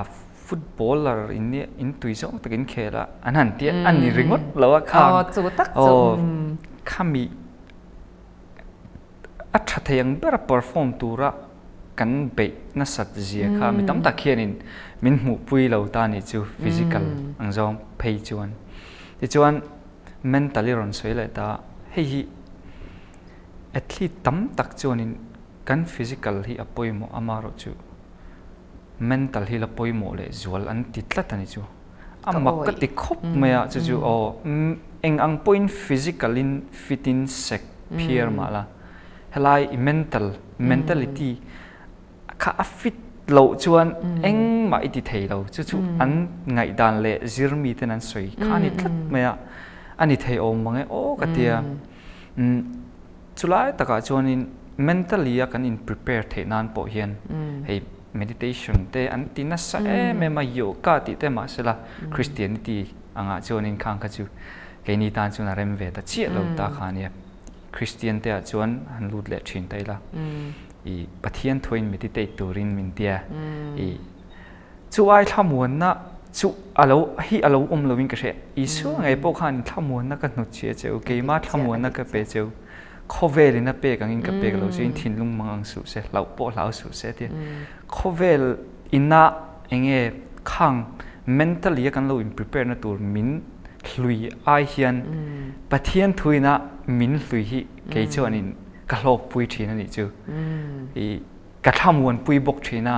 Footballer in nia in tui zawng tak in khel a an han tia a ni ringawt lo a khang Aw chu tak chu aw khami a tha thei ang ber a perform tura kan beih nasat zia kha mi tam tak hianin min hmuhpui lo ta ni chu physical ang zawng phei chuan tichuan mentally rawn sawi leh ta hei hi athlete tam tak chuanin kan physical hi a pawimawh amaherawh chu mental hi la pawimawh leh zual an ti tlat a ni chu. A mak ka ti khawp mai a, chu chu aw eng ang pawhin physical in fit in sek phiar mah la, helai i mental, mentality kha a fit loh chuan engmah i ti thei lo, chu chu an ngaihdan leh zir mi ten an sawi kha a ni tlat mai a, a ni thei awm mang e aw ka ti a. Chulai takah chuanin mentally a kan in prepare theih nan pawh hian hei meditation te an ti nasa em em a, yoga tih te mahsela Christianity angah chuanin khang kha chu keini tan chuan a rem ve ta chiah lo ta kha ania. Christian te ah chuan han lut leh thin ta ila i Pathian thuain meditate turin min tia i Chu ai thlamuanna chu a lo hi a lo awm loin ka hria. Isua ngei pawh khan thlamuanna ka hnut chhia che u, keimah thlamuanna ka pe che u, khawvelin a pek angin ka pek lo chu in thinlung mang ang suh se, hlauh pawh hlau suh se tia. Khawvel ina enge khang mentally a kan lo in prepare na tur min hlui ai hian Pathian thuina min hlui hi kei chuanin ka hlawkpui thin a nih chu. I Ka thlamuanpui bawk thin a,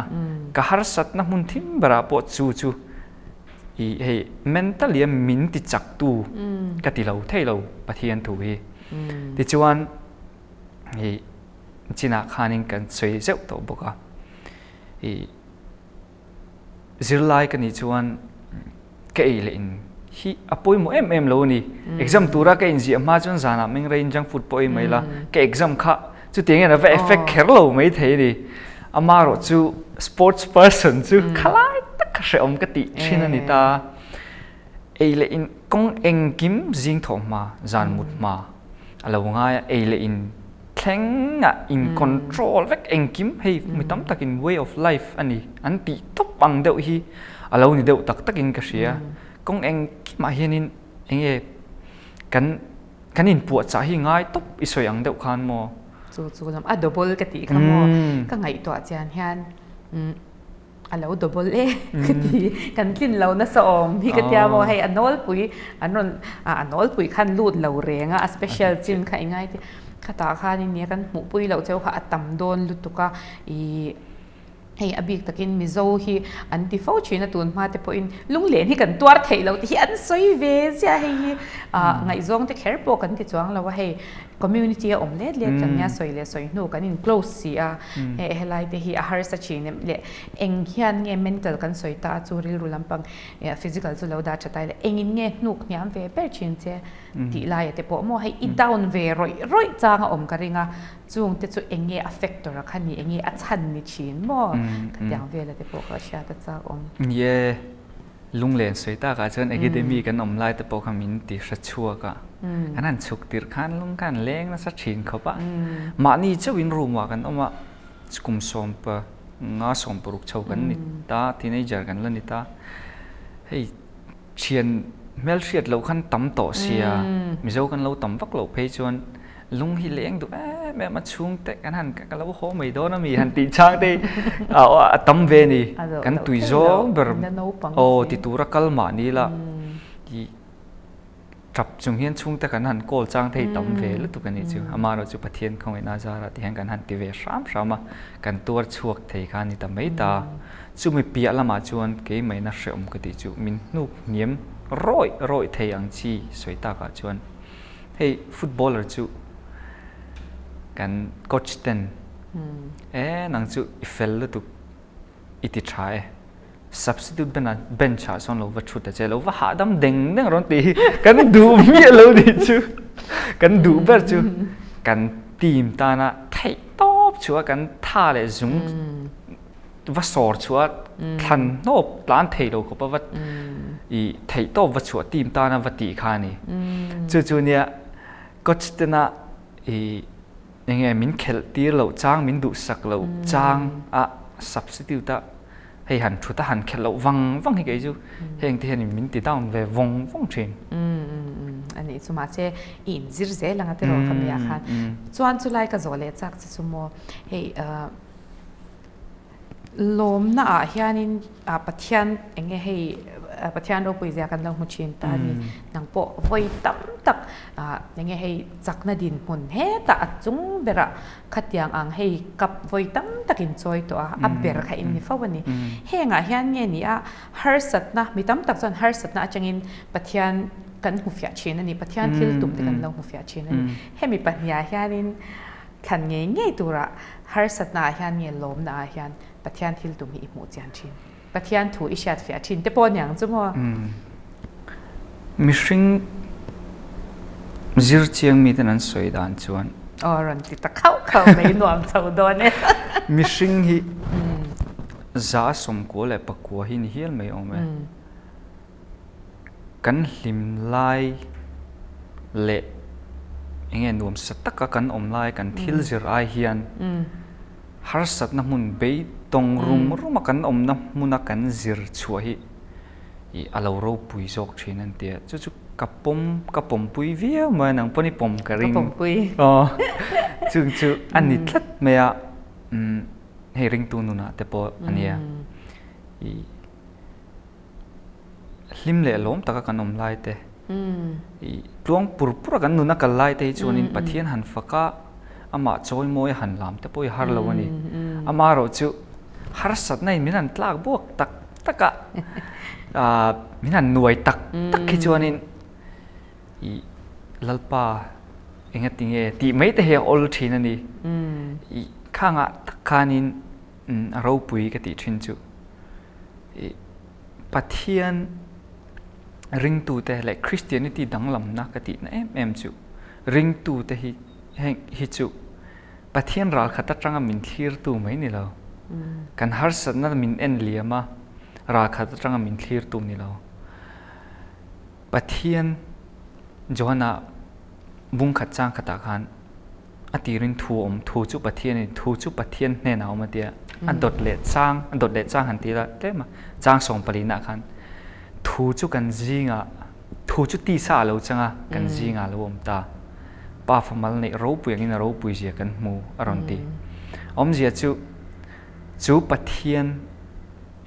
ka harsatna hmun thim berah pawh chu chu i hei mentally a min ti chaktu ka ti lo thei lo Pathian thu hi. Tichuan i chinah khanin kan sawi zeuh tawh bawk a, i Zirlai ka nih chuan ka ei leh in hi a pawimawh em em lo a ni. Exam tura ka inziah hma chuan zanah meng reiin junk food pawh ei mai la, ka exam kha chutiang hian a va effect kher lo mai thei a ni. Amaherawh chu sports person chu khalai tak kha hrehawm ka tih thin a ni ta. Ei leh in kawng engkim zing thawh hma, zan mut hma a lo ngai a, ei leh in thlengah in control vek engkim hei mi tam takin way of life a ni an tih tawp ang deuh hi a lo ni deuh tak takin ka hria kawng engkimah hianin enge kan kan inpuahchah hi ngai tawp i sawi ang deuh khan maw chu chu lam a double ka tih kha maw ka ngaihtuah chian hian a lo double e ka ti kan tlin lo nasa awm hi ka tia maw hei a nawlpui an rawn a nawlpui khan lut lo reng a a special chin kha i ngai te khatah khanin nia kan hmuhpui loh cheu kha a tam dawn lutuk a ih hei a bik takin Mizo hi an ti fo thin a tun hma te pawhin lunglen hi kan tuar theih loh te hi an sawi ve ziah hei hi ah ngaihzawng te kher pawh kan ti chuang lo a hei Community a awm let let kan nia sawi leh sawi hnu kan in close si a he helai te hi a harsa thin em leh eng hian nge mental kan sawi ta a chu rilru lampang physical chu lo dah tha ta ila engin nge hnuk hniam ve ber thin che tih laia te pawh maw hei i down ve rawih rawih chang a awm ka ring a chung te chu eng nge a factor a kha ni eng nge a chhan ni thin maw khatiang vela te pawh kha hriat a chak awm. Ni e. Lunglen sawi takah chuan academy kan awm lai te pawh kha min ti hre chhuak a, kan han chhuk tirh khan lung kha an leng nasa thin khawp a, mahni chauhin room ah kan awm a, kum sawmpa nga 60 chho kan ni ta, teenager kan la ni ta. Hei thian hmelhriat loh khan tam tawh sia, Mizo kan lo tam vak loh phei chuan lung hi leng duh em em a, chhungte kan han ka lo haw mai dawn a mi han tih chang te a tam ve a ni. Kan tui zawng ber aw ti tura kal mahni la i Tap chung hian chhungte kan han call chang thei tam ve lutuk a nih chu. Amaherawh chu Pathian khawngaihna zarah ti hian kan han ti ve hram hram a, kan tuar chhuak thei kha a ni ta mai ta. Chumi piah lamah chuan keimahina hrehawm ka tih chu min hnuk hniam rawih rawih thei ang chi sawi takah chuan hei footballer chu kan coach ten e nang chu i fel lutuk i ti tha e. Substitute ben bench ah sawn lo va thut a che lo va hahdam deng deng rawn tih hi kan duh miah lo nih chu kan duh ber chu kan team tana theih tawp chhuah kan tha leh zung va sawr chhuah thlan hnawp tlan thei lo khawpa va i theih tawp va chhuah team tana va tih kha a ni chu chu nia coach tena i enge min khelh tir loh chang min duhsak loh chang a substitute a hei han thut a han khelh loh vang vang hi kei chu heng te hian min ti down ve vawng vawng thin. A nih chu mahse i inzir zel ang a tiraw ka mi ah khan. Chuan chulai ka zawh leh chak che chu maw hei lawmna ah hianin Pathian eng nge hei Pathian ropui zia kan lo hmu thin ta a ni. Nang pawh vawi tam tak eng nge hei chakna dinhmun hetah a chung berah Khatiang ang hei kap vawi tam tak in chawi tawh a, a ber kha in ni fo a ni. Hengah hian nge ni a, harsatna, mi tam tak chuan harsatna atangin Pathian kan hmu fiah thin a ni, Pathian thil tum te kan lo hmu fiah thin a ni. Hemi pahniha hianin thlan ngei ngei turah harsatna ah hian nge lawmna ah hian Pathian thil tum hi i hmuh chian thin. Pathian thu i hriat fiah thin te pawh aniang chu maw? Mihring zir chiang miten an sawi dan chuan. Aw rawn ti ta khauh khauh mai nuam chho dawn e. Mihring hi za sawmkua leh pakua hi ni hial mai awm e. Kan hlim lai leh enge nuamsa taka kan awm lai kan thil zir ai hian Harsatna hmun beidawng rum ruma kan awmna hmuna kan zir chhuah hi ih a lo ropui zawk thin an ti a, chu chu ka pawm ka pawmpui viau mai a, nang pawn i pawm ka ring. Ka pawmpui. Aw chu chu a ni tlat mai a, umm hei ringtu nunah te pawh a nia ih. Hlim leh lawm taka kan awm lai te, i tluang pur pur a kan nun a kal lai te hi chuanin Pathian han fak a, amah chawimawi a han lam te pawh hi har lo a ni. Amaherawh chu harsatna in min han tlak buak tak tak a, min han nuai tak tak hi chuanin i Lalpa engati nge tih mai te hi a awl thin a ni. I khangah tak khanin a ropui ka tih thin chu. Pathian ringtute leh Christianity danglamna ka tihna em em chu ringtute hi heng hi chu Pathian ralkhat atanga min thlirtu mai ni lo. Kan harsatna min en liam a, ralkhat atanga min thlirtu ni lo. Pathian Johana bungkhat chang khatah khan A tirin thu a awm, thu chu Pathian a ni, thu chu Pathian hnenah a awm a tia. A dawt leh chang, a dawt leh chang han ti ila tlem a, chang sawmpalina ah khan thu chu kan zingah, thu chu tisa a lo chang a, kan zingah a lo awm ta. Pa famal neih ropui angin a ropui zia kan hmu a rawn ti. Awmzia chu, chu Pathian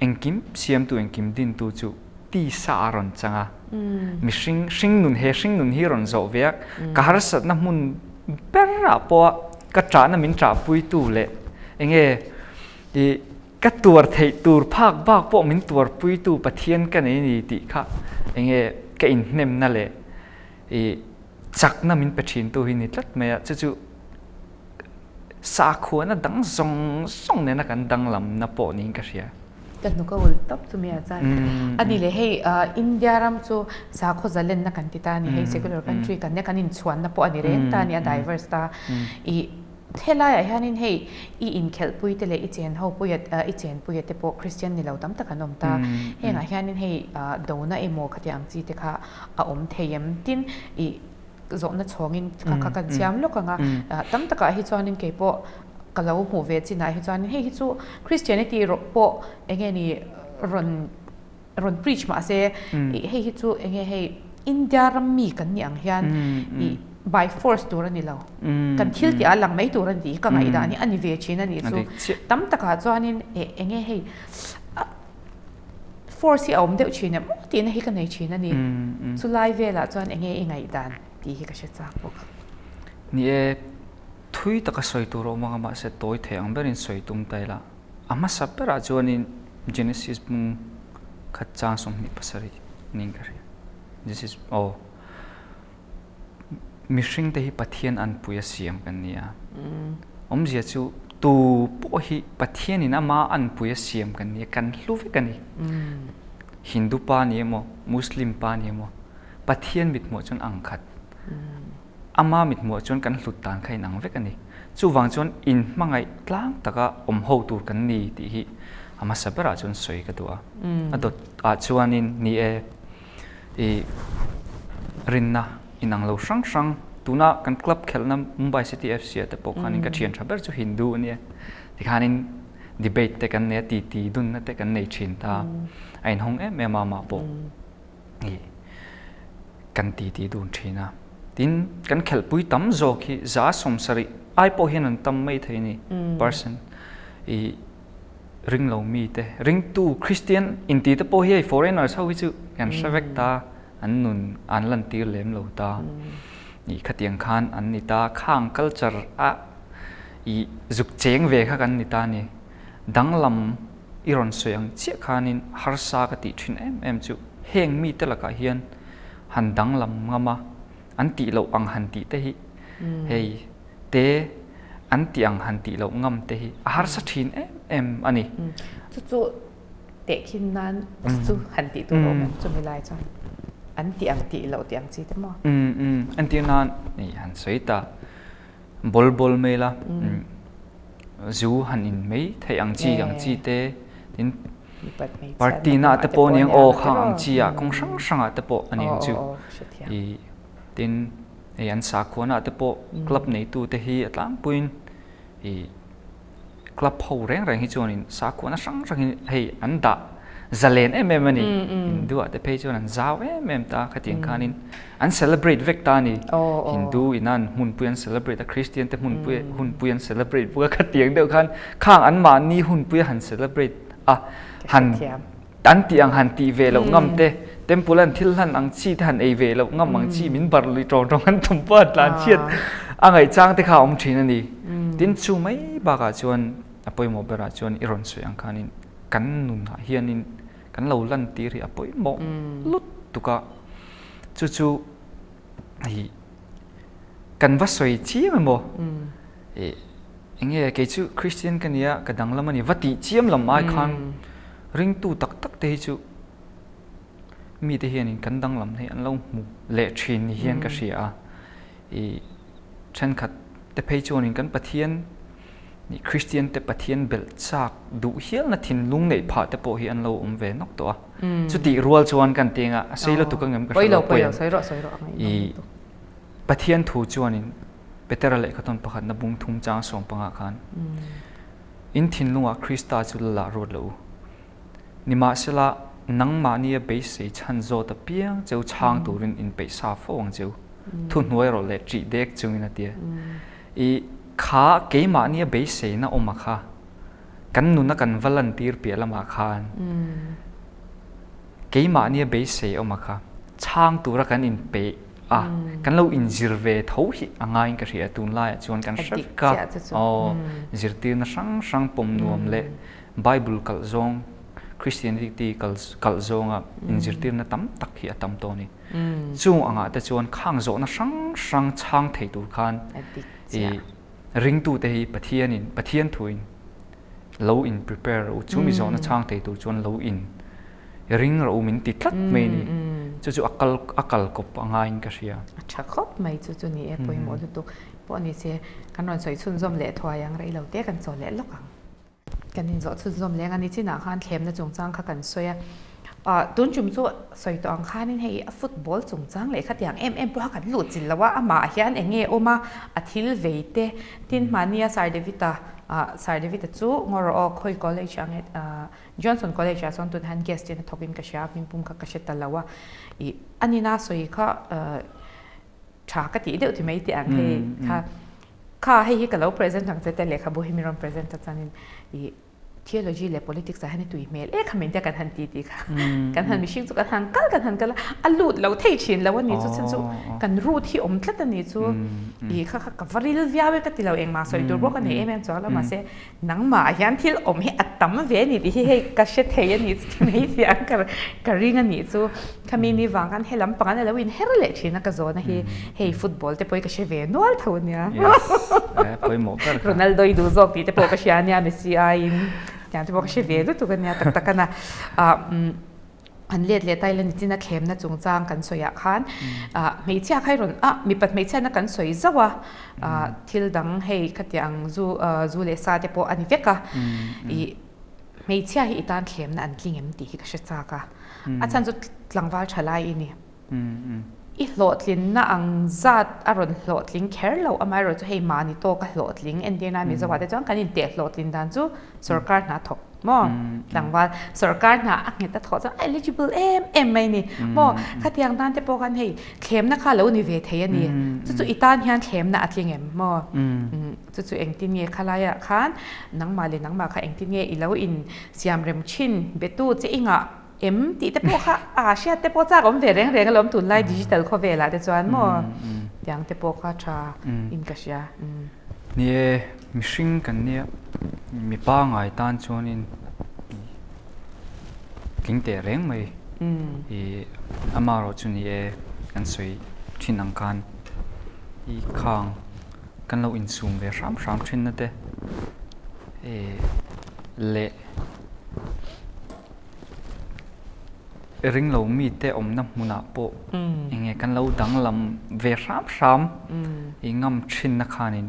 engkim siamtu, engkim dintu chu tisa a rawn chang a, mihring hringnun he hringnun hi rawn zawh ve a, ka harsatna hmun berah pawh ka ṭahna min ṭahpuitu leh enge ih ka tuar theih tur phak bak pawh min tuarpuitu Pathian ka nei a ni tih kha enge ka inhnemna leh ih chakna min pe ṭhintu hi ni tlat mai a, chu chu Sakhuana dang zawng zawng nena kan danglamna pawh niin ka hria. Ka hnuk a ulh tawp chu mi a chuan. A ni leh hei India ram chu sakhaw zalenna kan ti ta a ni, hei secular country kan nia kan inchhuanna pawh a ni reng ta a ni, a diverse ta. I helaiah hianin hei i inkhelhpui te leh i chenho puia i chenpuia te pawh Christian ni lo tam tak an awm ta. Hengah hianin hei dona emaw khatiang ang chi te kha a awm thei em? Tin i zawhna chhawngin kha kha kan siam lawk ang a, tam takah hi chuanin kei pawh ka lo hmuh ve chinah hi chuanin hei hi chu Christianity pawh eng nge ni rawn Rawn preach mahse ih hei hi chu enge hei India ram mi kan nih ang hian ih by force tur a ni lo. Kan thil tih ah lang mai tur a ni tih hi ka ngaihdan hi a ni ve thin a nih chu. Tam takah chuanin eh enge hei force hi a awm deuh thin em aw tihna hi ka nei thin a ni. Chulai velah chuan enge i ngaihdan tih hi ka hre chak bawk. Ni e, thui taka sawi tur a awm ang a mahse tawi thei ang berin sawi tum ta ila. A hmasa berah chuanin Genesis bung khat chang 27 niin ka hria. Genesis aw mihring te hi Pathian anpui a siam kan ni a. Awmzia chu tu pawh hi Pathianin ama anpui a siam kan ni a, kan hlu vek a ni. Hindu pa ni emaw, Muslim pa ni emaw, Pathian mithmuh chuan ang khat. Ama mithmuh chuan kan hlut dan kha inang vek a ni. Chuvang chuan inhmangaih tlang taka awm ho tur kan ni tih hi a hmasa berah chuan sawi ka duh a. A dawt ah chuanin ni e, i rinna inang lo hrang hrang tuna kan club khelhna Mumbai City FC ah te pawh khanin ka thian tha ber chu Hindu a nia. Tikhanin debate te kan nei a, titi dunna te kan nei thin ta. A inhawng em em a amah pawh. I kan titi dun thin a. Tin, kan khelhpui tam zawk hi 70% ai pawh hian an tam mai thei a ni, percent. I ring lo mi te, ringtu Christian inti te pawh hi hei foreigners ho hi chu kan hre vek ta, an nun an lantir lem lo ta. I khatiang khan an ni ta, khang culture a i zuk cheng ve kha kan ni ta a ni. Danglam I rawn sawi ang chiah khanin harsa ka tih thin em em chu heng mite lakah hian han danglam ngam a, an tih loh ang han tih te hi hei te an tih ang han tih loh ngam te hi a harsa thin em em a ni. Chu chu tehkhin nan chu chu han tih tur a awm em chumi lai chuan an tih ang tih loh tih ang chi te maw? Entir nan han sawi ta. Bawl bawl mai la, zu han in mai theih ang chi ang chi te, tin party na te pawh aniang aw khang ang chi ah kawng hrang hrang ah te pawh aniang chu i tin hei an sakhuana ah te pawh club neitu te hi a tlangpuiin i Club ho reng reng hi chuanin sakhuana hrang hrang hi hei an dah zalen em em a ni. Hindu ah te phei chuan an zau em em ta khatiang khanin an celebrate vek ta a ni. Hindu ina an hmunpui an celebrate a, Christian te hmunpui hunpui an celebrate bawk a khatiang deuh khan khang anmahni hunpui a han celebrate a han An tih ang han tih ve loh ngam te, temple an thil hlan ang chi te han ei ve loh ngam ang chi min bar lui tawng tawng an tum pawh a tlan chhiat a ngaih chang te kha a awm thin a ni. Tin chu mai bakah chuan a pawimawh berah chuan i rawn sawi ang khanin kan nunah hianin kan lo lantir hi a pawimawh lutuk a, chu chu hei kan va sawi chiam emaw ih Enge kei chu Christian ka nia ka danglam a ni va tih chiam lam ai khan ringtu tak tak te hi chu mite hianin kan danglam hi an lo hmu leh thin ni hian ka hria a. I thenkhat te phei chuanin kan Pathian nih Christian te Pathian belh chak duh hialna thinlung neih phah te pawh hi an lo awm ve nawk tawh a. Chutih rual chuan kan ti anga a sei lutuk angem ka hre lo pawi ang. I Pathian thu chuanin Petera lehkhathawn pakhatna bung thum chang sawmpangah khan, In thinlungah Krista chu la lah ruat lo u. Nimahsela, nangmahnia beisei chhan zawt apiang cheu chhang turin inpeih sa fo ang cheu, thuhnuai rawh leh ṭih dek chungin a ti a. I kha keimahnia beiseina awm a kha, kan nuna kan va lantir piah lamah khan, Keimahnia beisei awm a kha chhang tura kan inpeih a, kan lo inzir ve tho hi a ngaiin ka hria a, tunlaiah chuan kan hre vek a, aw zirtirna hrang hrang pawm nuam leh Bible kalh zawng, Christianity kalh zawnga inzirtirna tam tak hi a tam tawh a ni. Chung angah te chuan khang zawhna hrang hrang chhang thei tur khan i ringtute hi Pathianin, Pathian thuin lo in prepare rawh u, chu mi zawhna chhang thei tur chuan lo in ring rawh u min ti tlat mai a ni. Chu chu a kal a kal kawp a ngaiin ka hria. A tha khawp mai chu chu ni e, pawimawh lutuk pawh ni se kan rawn sawi chhunzawm leh thuai ang rei lo te kan chaw leh lawk ang. Kan inzawh chhunzawm leng a ni chinah khan thlemna chungchang kha kan sawi a, ah tun tum chu sawi tawh ang khanin hei a football chungchang leh khatiang em em pawha kan luh chilh lo a, amah hian eng nge awm a, a thil vei te tin mahnia Sir David-a. Sir David-a chu ngaw rawh aw, khawi college ah nge Johnson College ah chuan tunah hian guest in a thawk in ka hria, hmingpum kha ka hre ta lo a, ih a nina sawi kha tha ka tih deuh ti mai teh ang hei kha kha hei hi ka lo present ang che te lehkhabu hi min rawn present a chuanin ih theology leh politics ah hian i tui hmel e kha min tia kan han ti tih kha kan han mihring chu kan han kal kan han kal a a lut lo thei thin lo a ni chu chhan chu kan root hi awm tlat a ni chu ih kha kha ka va ril viau e ka ti lo engmah sawi tur bawk a nei em em chuang lo mahse Nangmah hian thil awm hi a tam ve a ni tih hi hei ka hre thei a ni chu ti mai tih ang ka ka ring a nih chu. Khami ni vang khan he lampang an a lo inher leh thin a ka zawhna hi hei football te pawh hi ka hre ve nual tho a nia. Yes, pawimawh ber kha. Ronaldo i duh zawk tih te pawh ka hria a nia Messi aiin tiang te pawh ka hre ve lutuk a nia tak tak a na. An let leh ta ila nichina thlemna chungchang kan sawiah khan hmeichhia kha i rawn ah mipat hmeichhiatna kan sawi zauh a thil dang hei khatiang ang zu zu leh sa te pawh a ni vek a ih hmeichhia hi i tan thlemna an tling em tih hi ka hre chak a a chhan chu tlangval tha lai i ni i hlawhtlinna ang zat a rawn hlawhtling kher lo amaherawh chu hei mahni tawka hlawhtling entirna Mizoah te chuan kan inteh hlawhtlin dan chu sorkar hna thawk Maw? Tlangval sorkar hna a nghet a thawh chuan a eligible em em mai ni. Maw? Khatiang tan te pawh khan hei thlemna kha lo ni ve thei a ni. Chu chu i tan hian thlemna a tling em? Maw? Chu chu engtin nge khalaiah khan nangmah leh nangmah kha engtin nge i lo in siam rem thin betu che i ngah em tih te pawh kha a hriat te pawh chak awm ve reng reng alawm tunlai digital khawvelah te chuan maw tiang te pawh kha tha in ka hria. Ni e, mihring kan nia mi pangai tan chuanin tling teh reng mai i amaherawh chu ni e kan sawi thin ang khan i khang kan lo insum ve hram hram thin na te leh Ring lo mite awmna hmunah pawh eng nge kan lo danglam ve hram hram i ngam thinna khanin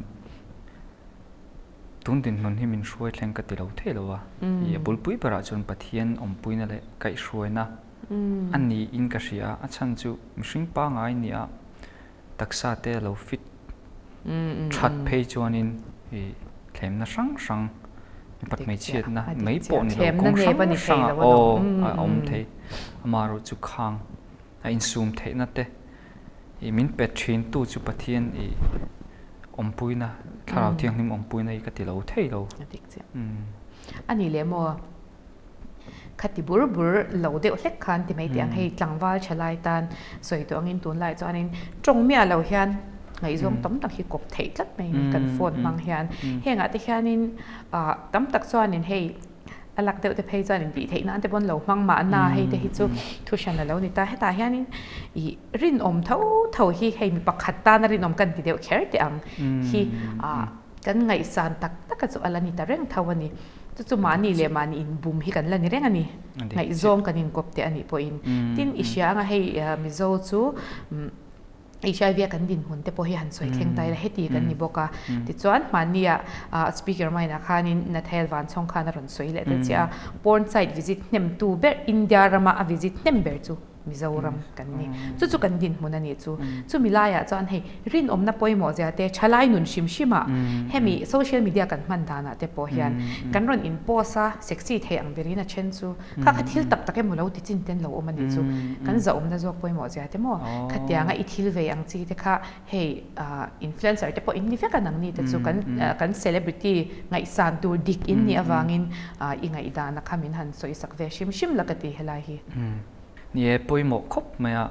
tun dinhmun hi min hruai thleng ka ti lo thei lo a. I a bulpui berah chuan Pathian awmpuina leh kaihhruaina a niin ka hria a, a chhan chu mihring pangai nia taksa te a lo fit that phei chuanin i thlemna hrang hrang mipat hmeichhiatna mai pawh ni lo kawng hrang hrangah aw a awm thei. Amaherawh chu khang a insum theihna te i min pe thin tu chu Pathian i awmpuina thlarau thianghlim awmpuina hi ka ti lo thei lo. A nih leh maw? Khati bur bur lo deuh hlek khan ti mai teh ang hei tlangval tha lai tan sawi tawh angin tunlai chuanin tawng miah lo hian ngaihzawng tam tak hi kawp theih tlat mai ni kan phone hmang hian hengah te hianin ah tam tak chuanin hei a lak deuh te phei chuan intih theih nan te pawn lo hmang mahna hei te hi chu thu hran a lo ni ta hetah hianin ih rinawm tho tho hi hei mi pakhat tana rinawm kan ti deuh kher teh ang hi ah Kan ngaihsan tak taka chu a la ni ta reng tho a ni. Chu chu mahni leh mahni inbum hi kan la ni reng a ni. Ngaihzawng kan inkawp teh a nih pawhin. Tin, i hria anga hei Mizo chu HIV a kan dinhmun te pawh hi han sawi thleng ta ila heti kan ni bawk a. Tichuan, hmannia Speaker Mine-ah khanin Nathael Vanchhawng khan a rawn sawi leh ta chiah a, porn site visit hnemtu ber India rama a visit hnem ber chu Mizoram kan ni. Chu chu kan dinhmun a nih chu. Chumi laiah chuan hei rinawmna pawimawh zia te thalai nun hrim hrimah hemi social media kan hman danah te pawh hian kan rawn in post a, sexy thei ang berin a then chu kha kha thil tak tak emaw lo ti chin ten lo awm a nih chu. Kan zahawmna zawk pawimawh zia te maw khatianga i thil vei ang chi te kha hei influencer te pawh in ni vek a nangni te chu kan kan celebrity ngaihsan tur dik in nih avangin i ngaihdana kha min han sawisak ve hrim hrim la ka ti helai hi. Ni e, pawimawh khawp mai a,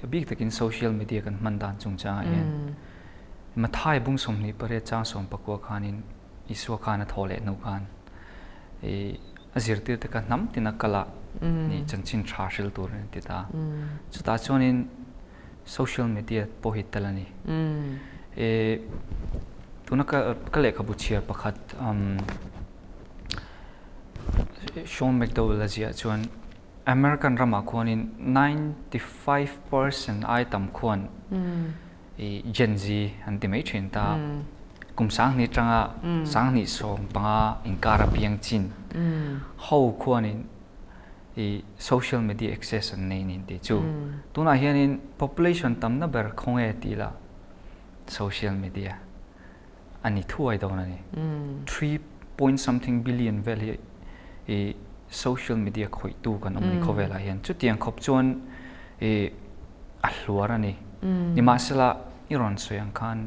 a bik takin social media kan hman dan chungchangah hian Mathai bung 28 chang 19 khanin Isua khan a thaw leh hnu khan a zirtirte kha hnam tina kala ni chanchin tha hril tur an ti ta. Chutah chuanin social media pawh hi tel a ni. Tuna ka lehkhabu chhiar pakhat Sean McDowell a ziah chuan American ramah khuanin 95% ai tam khuan i Gen Z an ti mai thin ta. Kum 2000 tanga 2015 inkar a piang chin ho khuanin i social media access an nei nin tih chu. Tunah hianin population tamna ber khawnge tih lah social media a ni thuai dawn a ni. point something billion vel hi i social media khawihtu kan awm a ni khawvelah hian. Chutiang khawp chuan i a hluar a ni. Nimahsela i rawn sawi ang khan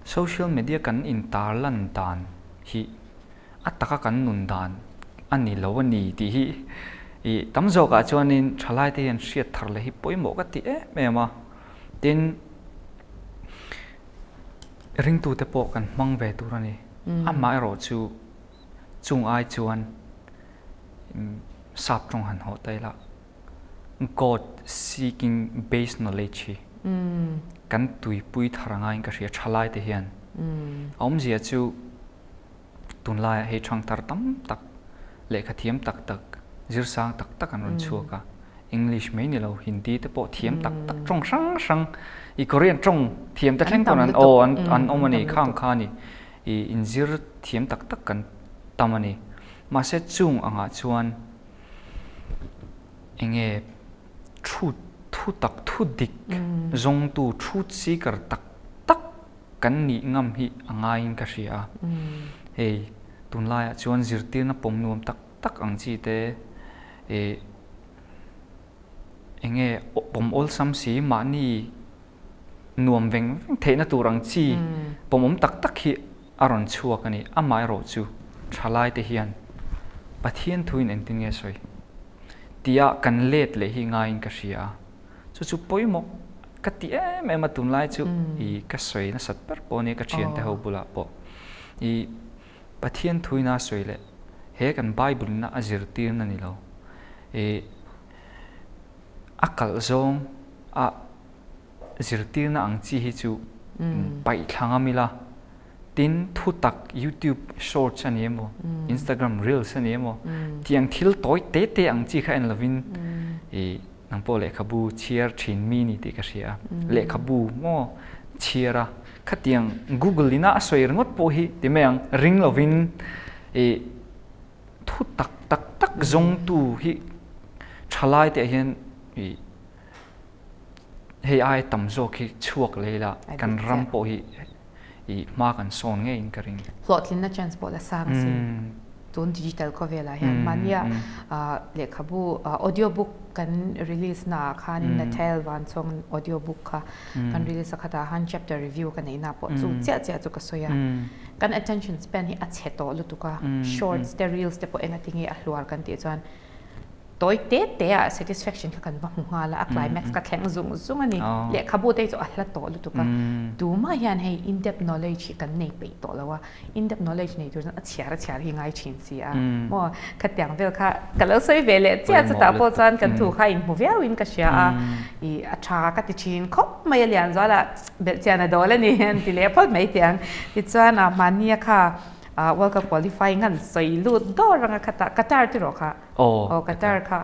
social media kan intarlan dan hi a taka kan nun dan a ni lo a ni tih hi i tam zawkah chuanin thalaite hian hriat thar leh hi pawimawh ka ti em em a. Tin, ringtute pawh kan hmang ve tur a ni. Amaherawh chu chung ai chuan sap tawng han hawh ta ila God seeking based knowledge hi kan tuipui thar angaiin ka hria thalaite hian. A awmzia chu Tunlaiah hei thangthar tam tak, lehkha thiam tak tak, zirsang tak tak an rawn chhuak a. English mai ni lo, Hindi te pawh thiam tak tak, tawng hrang hrang, i Korean tawng thiam te thleng pawn an aw an awm a ni, khang kha a ni. I inzir thiam tak tak kan tam a ni. Mahse chung angah chuan enge thu thu tak, thu dik zawngtu, truth seeker tak tak Kan nih ngam hi a ngaiin ka hria a. Hei, tunlaiah chuan zirtirna pawm nuam tak tak ang chi te ih eng nge pawm awlsam si mahni nuam veng veng theihna tur ang chi pawmawm tak tak hi a rawn chhuak a ni. Amaherawh chu thalai te hian Pathian thuin engtin nge sawi tia kan let leh hi ngaiin ka hria a. Chu chu pawimawh ka ti em em a tunlai chu i ka sawi nasat ber pawh ania ka thiante ho bulah pawh i Pathian thuina sawi leh he kan Bible ina a zirtirna ni lo i a kalh zawng a zirtirna ang chi hi chu paih thla ngam ila tin thutak YouTube shorts a ni emaw Instagram reels a ni emaw tiang thil tawi te te ang chi kha en lovin i Nang pawh lehkhabu chhiar thin mi ni tih ka hria a, lehkhabu maw chhiar a, khatiang Google ina a sawi ringawt pawh hi ti mai ang, ring lovin ih thu tak tak tak zawngtu hi thalai te ah hian ih hei ai tam zawk hi chhuak leh ila kan ram pawh hi ih hma kan sawn ngeiin ka ring. Hlawhtlinna chance pawh la sang asin. Tun digital khawvelah hian mahnia lehkhabu audio book kan release naah khanin Nathael Vanchawng audio book kha kan release a khatah khan chapter review ka neihna pawh chu chiah chiah chu ka sawi a. Kan attention span hi a chhe tawh lutuk a, shorts te reels te pawh engati nge a hluar kan tih chuan Tawi te te ah satisfaction kha kan va hmu nghal a, a climax ka thleng zung zung a ni. Lehkhabu te hi chu a hla tawh lutuk a, tumah hian hei in depth knowledge hi kan nei peih tawh lo a, in depth knowledge nei tur chuan a chhiar a chhiar hi ngai thin si a, maw khatiang vel kha ka lo sawi ve leh chiah chutah pawh chuan kan thu kha inhmu viau in ka hria a, ih a tha ka ti thin khawp mai a Lianzuala belhchian a dawl a ni an ti leh phawt mai tih ang. Tichuan mahnia kha World Cup qualifying an sawi lut dawr anga khata Qatar ti rawh kha. Aw Qatar kha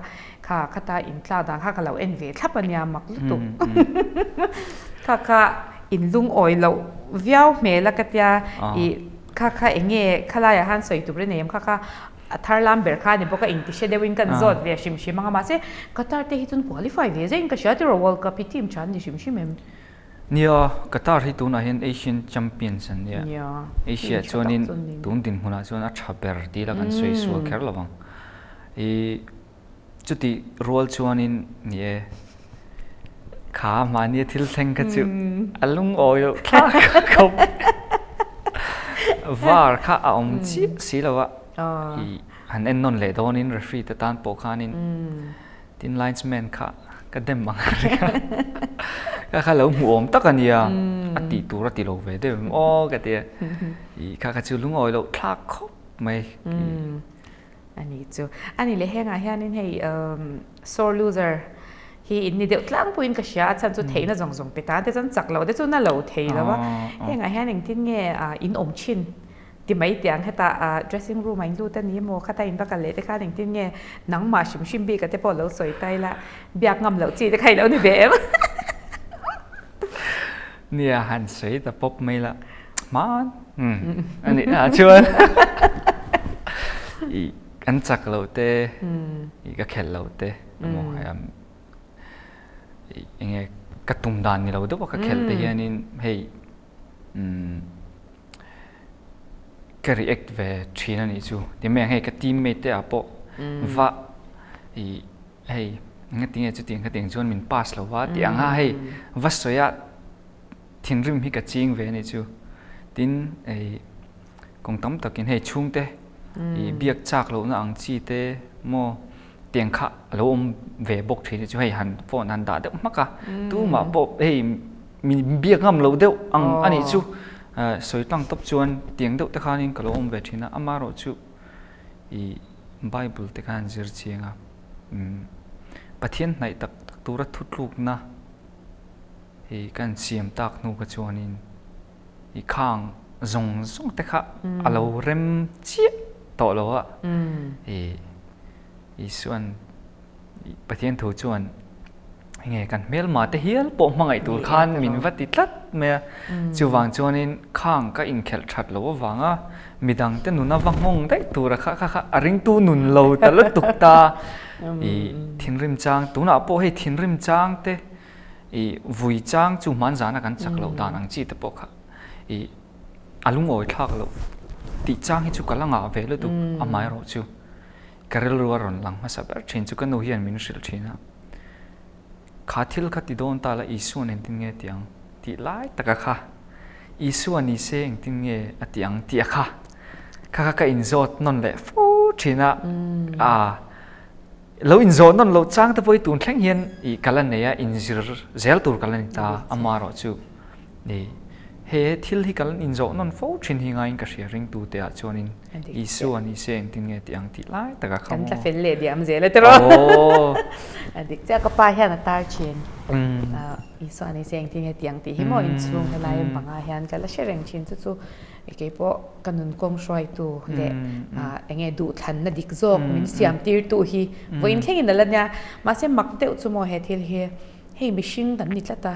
kha khata in tlak dan kha ka lo en ve thlap ania mak lutuk. Kha kha in lungawi loh viau hmel a ka tia i kha kha eng nge khalaiah khan sawi tur a nei em kha kha a thar lam ber kha a ni bawk a intihre deuhin kan zawt ve hrim hrim anga mahse Qatar te hi chuan qualify ve zaiin ka hria ti rawh World Cup hi team tha an ni hrim hrim em. Nia, Qatar hi tunah hian Asian Champions an nia. Asia chuanin tun dinhmunah chuan a tha ber tih la kan sawi sual kher lo vang. I chutih rual chuanin ni e, kha mahnia thil thleng kha chu a lungawi loh thlak khawp. Var kha a awm chiah si lo a, i han en nawn leh dawnin referee te tan pawh khanin Tin linesman kha ka dem ang a ring a, kha kha lo hmuh awm tak a nia, a tih tur a ti lo ve deuh em aw ka ti a, ih kha kha chu lungawi loh thlak khawp mai. A ni chu. A ni leh hengah hianin hei sore loser hi in ni deuh tlangpuiin ka hria a, chhan chu theihna zawng zawng pe tan te chuan chak loh te chu na lo thei lo a, hengah hian engtin nge in awm thin? Ti mai tiang hetah dressing room ah in lut a ni maw khata in va kal leh te khan engtin nge nangmah hrim hrim bik a te pawh lo sawi ta ila biak ngam loh chi te kha i lo ni ve em? Nia han sawi ta pawp mai la hman a nih ah chuan i kan chak loh te i ka khelh loh te emaw eng nge ka tum dan ni lo deuh a ka khelh te hianin hei. Ka react ve thin a nih chu. Ti mai ang hei ka teammate te ah pawh va ih hei engatinge chutiang khatiang chuan min pass lo va tih ang a hei va sawi a thinrim hi ka ching ve a nih chu. Tin ei kawng tam takin hei chhungte ih biak chak lohna ang chi te maw tiang kha a lo awm ve bawk thin hi chu hei han phone han dah deuh hmak a tumah pawh hei min biak ngam lo deuh ang a nih chu sawi tlang tawp chuan tiang deuh te khanin ka lo awm ve thin a amaherawh chu ih bible te khan zir chiang a Pathian hnaih tak tak tura thutlukna ih ka han siam tak hnu kha chuanin I khang zawng zawng te kha a lo rem chiah tawh lo a. I Isuan Pathian thu chuan enge kan hmelma te hial pawh hmangaih tur khan min va ti tlat mai a. Chuvang chuanin khang ka inkhelh that loh avanga midang te nuna va nghawng daih tura kha kha kha a ringtu nun lo ta lutuk ta. I thinrim chang tunah pawh hei thinrim chang te I vui chang chu hman zana kan chak loh dan ang chi te pawh kha i a lungawi thlak loh tih chang hi chu ka la ngah ve lutuk amaherawh chu ka rilru a rawn lang hmasa ber thin chu ka nu hian min hrilh thin a, kha thil kha ti dawn ta la Isua'n engtin nge tih ang tih lai taka kha Isua ni se engtin nge a tih ang tih a kha kha kha ka inzawt nawn leh fo thin a, aa. Lo inzawh nawn loh chang te pawh hi tun thleng hian ih ka la nei a, inzir zel tur ka la ni ta amaherawh chu ih he thil hi ka la inzawh nawn fo thin hi ngaiin ka hria ringtu te ah chuanin Isua ni se engtin nge tih ang tih lai taka kha maw. Kan tla fel leh diam zel a tiraw. Aww. A dik chiah ka pa hian a tar thin. Isua ni se engtin nge tih ang tih hi maw inchhung helai bangah hian ka la hre reng thin chu chu. Kei pawh ka nun kawng hruaitu leh eng nge duhthlanna dik zawk min siam tirtu hi vawiin thlengin a la nia. Mahse mak deuh chu maw he thil hi hei mihring kan ni tlat a,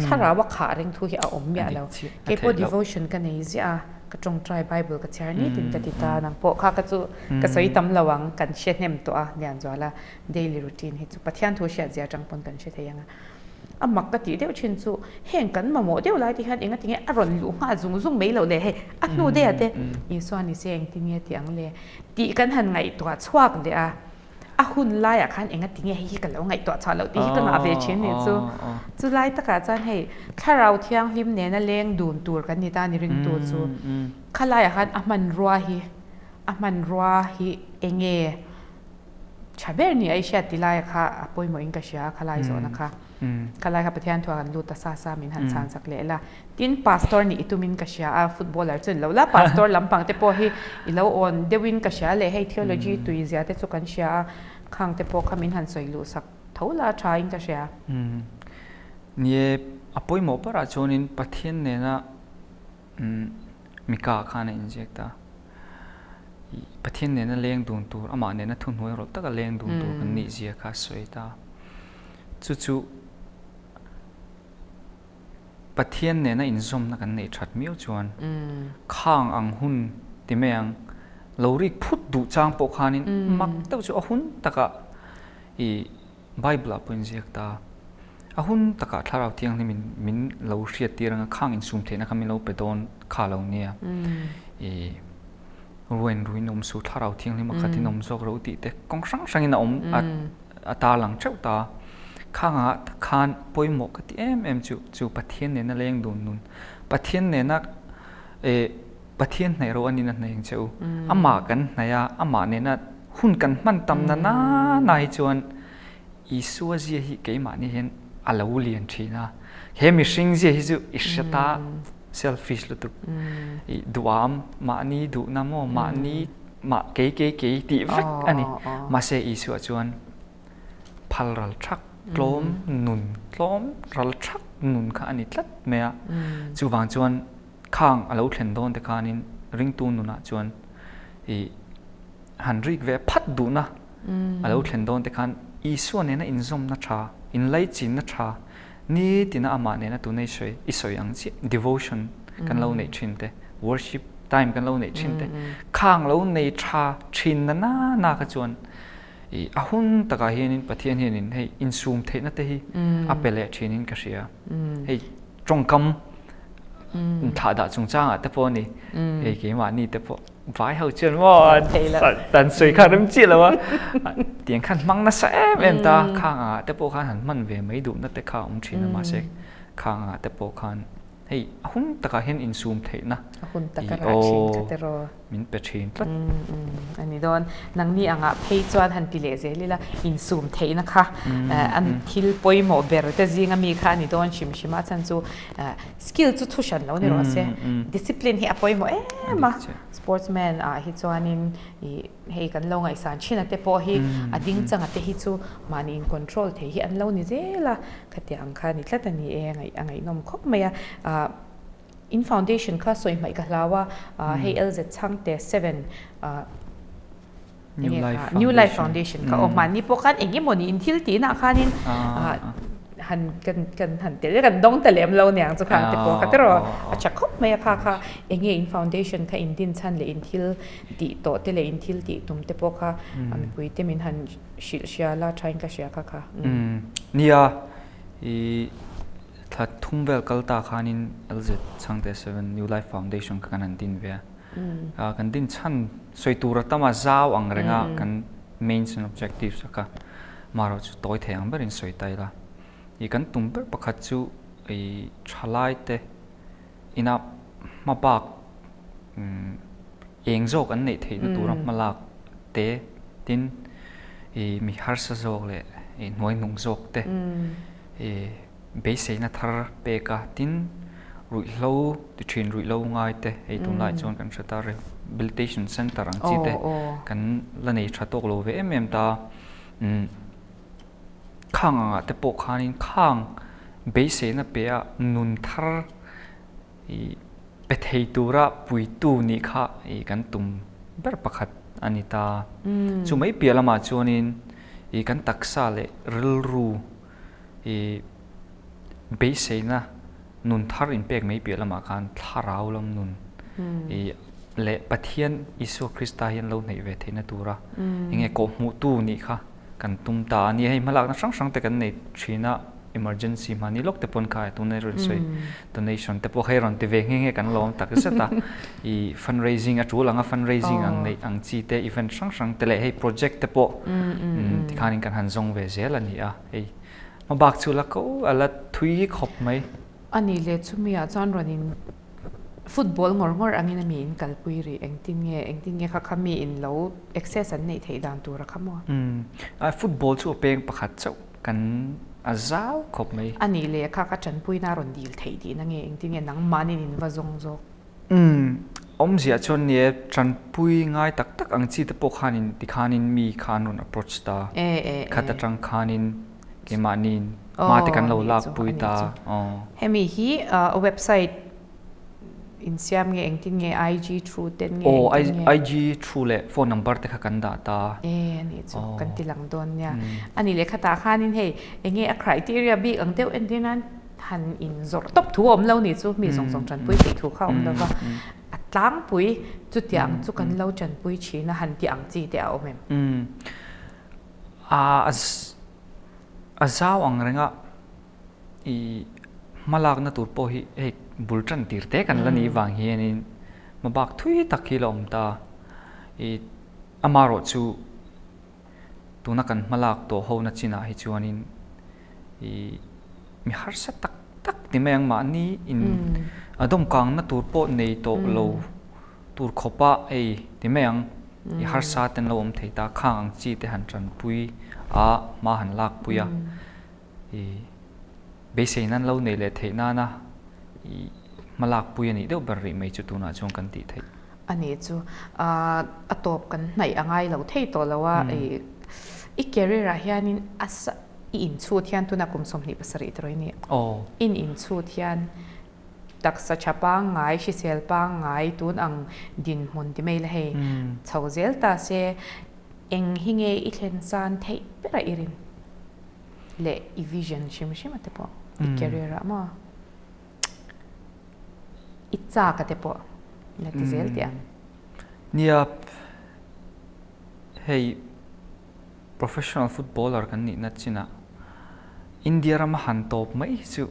thlarau a khah reng thu hi a awm miah lo. Kei pawh devotion ka nei ziah a, ka tawngtai Bible ka chhiar nitin ka ti ta, nang pawh kha ka chu ka sawi tam lo ang, kan hre hnem tawh a Lianzuala daily routine hi chu Pathian thu hriat zia atang pawn kan hre thei ang a. A mak ka tih deuh thin chu heng kan mamawh deuh lai te hian enga tinge a rawn luh nghal zung zung mai loh le hei a hnu daih ah te Isua ni se engtin nge tih ang le tih kan han ngaihtuah chhuak leh a, a hun laiah khan enga tinge hei hi ka lo ngaihtuah chhuah loh tih hi ka ngah ve thin nih chu. Chu lai takah chuan hei thlarau thianghlim nena leng dun tur kan ni ta ni ringtu chu khalaiah khan a hmanrua hi a hmanrua hi enge Tha ber ni a i hriat ti laia kha a pawimawh in ka hria a khalai zawhna kha. Khalai kha Pathian thua kan lut ta sa sa min han chhan chak leh la. Tin pastor nih i tum in ka hria a, footballer chu ni lo la, pastor lampang te pawh hi i lo awn deuh in ka hria leh hei theology tui zia te chu kan hria a, khang te pawh kha min han sawi luh sak tho la tha in ka hria. Nie, a pawimawh berah chuanin Pathian nena Mika khan a inziak ta. Pathian nena leng dun tur, amah nena thuhnuai rawlh taka leng dun tur kan nih zia kha a sawi ta. Chu chu Pathian nena inzawmna kan neih that miau chuan khang ang hun ti mai ang, lo rik phut duh chang pawh khanin mak deuh chu a hun takah i Bible ah pawh inziak ta. A hun takah Thlarau Thianghlim in min lo hriat tir anga khang insum theihna kha min lo pe dawn kha lo nia. I ruain ruin awm su Thlarau Thianghlim a khatin awm zawk ro tih te kawng hrang hrangin a awm a tarlang teuh ta. Khang ah tak khan pawimawh ka ti em em chu chu Pathian nena leng dun nun Pathian nena e Pathian hnaih ro anin a hnaih ang che u. Amah kan hnaih a, amah nena hun kan hman tam na na na hi chuan Isua zia hi keimahni hian a lo lian thin a. He mihring zia hi chu i hre ta selfish lutuk. I duham mahni duhna maw mahni mah kei kei kei tih vek a ni. Mahse Isua chuan phal ral thak tlawm nun tlawm ral thak nun kha a ni tlat mai a. Chuvang chuan Khang a lo thlen dawn te khanin ringtu nunah chuan i han rik ve phat duhna a lo thlen dawn te khan Isua nena inzawmna tha, inlaichinna tha, nitina amah nena tuna i sawi i sawi ang chiah devotion kan lo neih thin te, worship time kan lo neih thin te, khang lo nei tha thin na na na kha chuan i a hun takah hianin Pathian hianin hei insum theihna te hi a pe leh thinin ka hria. Hei tawngkam inthlah dah chungchangah te pawh a ni, hei keimahni te pawh. Vai ho chuan maw dan sawi kha rem chiah lo a, tiang khan hmang nasa em em ta, khang angah te pawh khan han hman ve mai duhna te kha a awm thin a, mahse khang angah te pawh khan hei a hun takah hian insum theihna A hun taka rah thin kha tiraw. Min pe thin tlat. A ni dawn. Nangni angah phei chuan han ti leh zel ila insum theihna kha an thil pawimawh ber te zinga mi kha a ni dawn hrim hrim a, chhan chu Skill chu thu hran lo ni rawh se. Discipline hi a pawimawh em a. Sportsman ah hi chuanin ih hei kan lo ngaihsan thin a te pawh hi a ding changa te hi chu mahni in control thei hi an lo ni zel a. Khatiang ang kha ni tlat a ni e, a ngaihnawm khawp mai a. Ah in foundation kha sawi hmaih ka hlau a, hei LZ Chhangte 7 ah New Life New Life Foundation kha aw hmanni pawh khan eng emaw niin thil tihna khanin han kan kan han tel kan dawng ta lem lo niang chu khang te pawh kha tiraw a tha khawp mai a kha kha eng nge in foundation kha in din chhan leh in thil tih tawh te leh in thil tih tum te pawh kha a mipui te min han hrilh hria la tha in ka hria kha kha. Nia i thla thum vel kal ta khanin LZ Chhangte 7 New Life Foundation kha kan han din ve a. Kan din chhan sawi tur a tam a, zau ang reng a kan mains and objectives a kha marawh chu tawi thei ang berin sawi ta ila. Ih kan tum ber pakhat chu ih thalai te ina hma bak eng zawk an neih theihna tura hma lak te tin ih mi harsa zawk leh ih hnuai hnung zawk te ih Beiseina thar pek a, tin, ruihhlo ti thin ruihhlo ngai te, hei tunlai chuan kan hre ta rehabilitation center ang chi te kan la nei tha tawk lo ve em em ta. Umm khang angah te pawh khanin khang beiseina pe a nun thar ih pe thei tura puitu nih kha ih kan tum ber pakhat a ni ta. Chu mai piah lamah chuanin ih kan taksa leh rilru I beiseina nun thar inpek mai piah lamah khan thlarau lam nun i leh Pathian Isua Krista hian lo hneih ve theihna tura enge kawhhmuhtu nih kha kan tum ta a ni. Hei hmalakna hrang hrang te kan nei thin a, emergency hmani lawk te pawn kha tuna rawn sawi donation te pawh hei rawn ti ve nghe nghe kan lawm tak zet a. I fundraising a tul anga fundraising ang neih ang chi te event hrang hrang te leh hei project te pawh tikhanin kan han zawng ve zel a ni a. Hei hmabak chu la ko a la thui khawp mai. A nih leh chumi ah chuan rawn in football ngawr ngawr angin a mi in kalpui rih engtin nge engtin nge kha kha mi in lo access an neih theih dan tur a kha maw? Umm football chu a peng pakhat chauh kan a zau khawp mai. A nih leh kha kha tanpuina a rawn dil theih tihna nge engtin nge nangmahni in va zawng zawk? Umm, awmzia chuan ni e, tanpui ngai tak tak ang chi te pawh khanin tikhanin mi kha an rawn approach ta. Khat atang khanin keimahniin hma te kan lo lakpui ta. Hemi hi website insiam nge engtin nge IG through ten nge engtin nge? Aw, IG through leh phone number te kha kan dah ta. E, anih chu kan ti lang dawn nia. Anih leh khatah khanin hei enge a criteria bik ang deuh entir nan Han in zawrh tawp thu a awm lo nih chu mi zawng zawng tanpui theih thu kha a awm lo va, a tlangpui chutiang chu kan lo tanpui thin a han tih ang chi te a awm em? Umm a a zau ang reng a i hmalakna tur pawh hi hei bul tan tir te kan la nih vang hianin hmabak thui tak hi la awm ta i amarawh chu Tuna kan hmalak tawh ho na chinah hi chuanin i mi harsa tak tak ti mai ang mahni in a dawmkangna tur pawh nei tawh lo tur khawpa ei ti mai ang i harsa ten lo awm thei ta khang ang chi te han tanpui a hma han lakpui a i beisei nan lo nei leh theih nana i hmalakpui a nih deuh ber rih mai chu tunah chuan kan tih theih. A nih chu a tawp kan hnaih a ngai lo thei tawh lo a, i career ah hianin a i inchhut hian tuna kum 27 tawh i nih. In inchhut hian taksa tha pangngai, hrisel pangngai tun ang dinhmun ti mai la hei chho zel ta se eng hi nge i thlen san theih ber a i rin leh i vision hrim hrim a te pawh i career ah maw? I chak a te pawh la ti zel teh ang. Nia, hei professional footballer kan nihna chinah India rama han tawp mai hi chu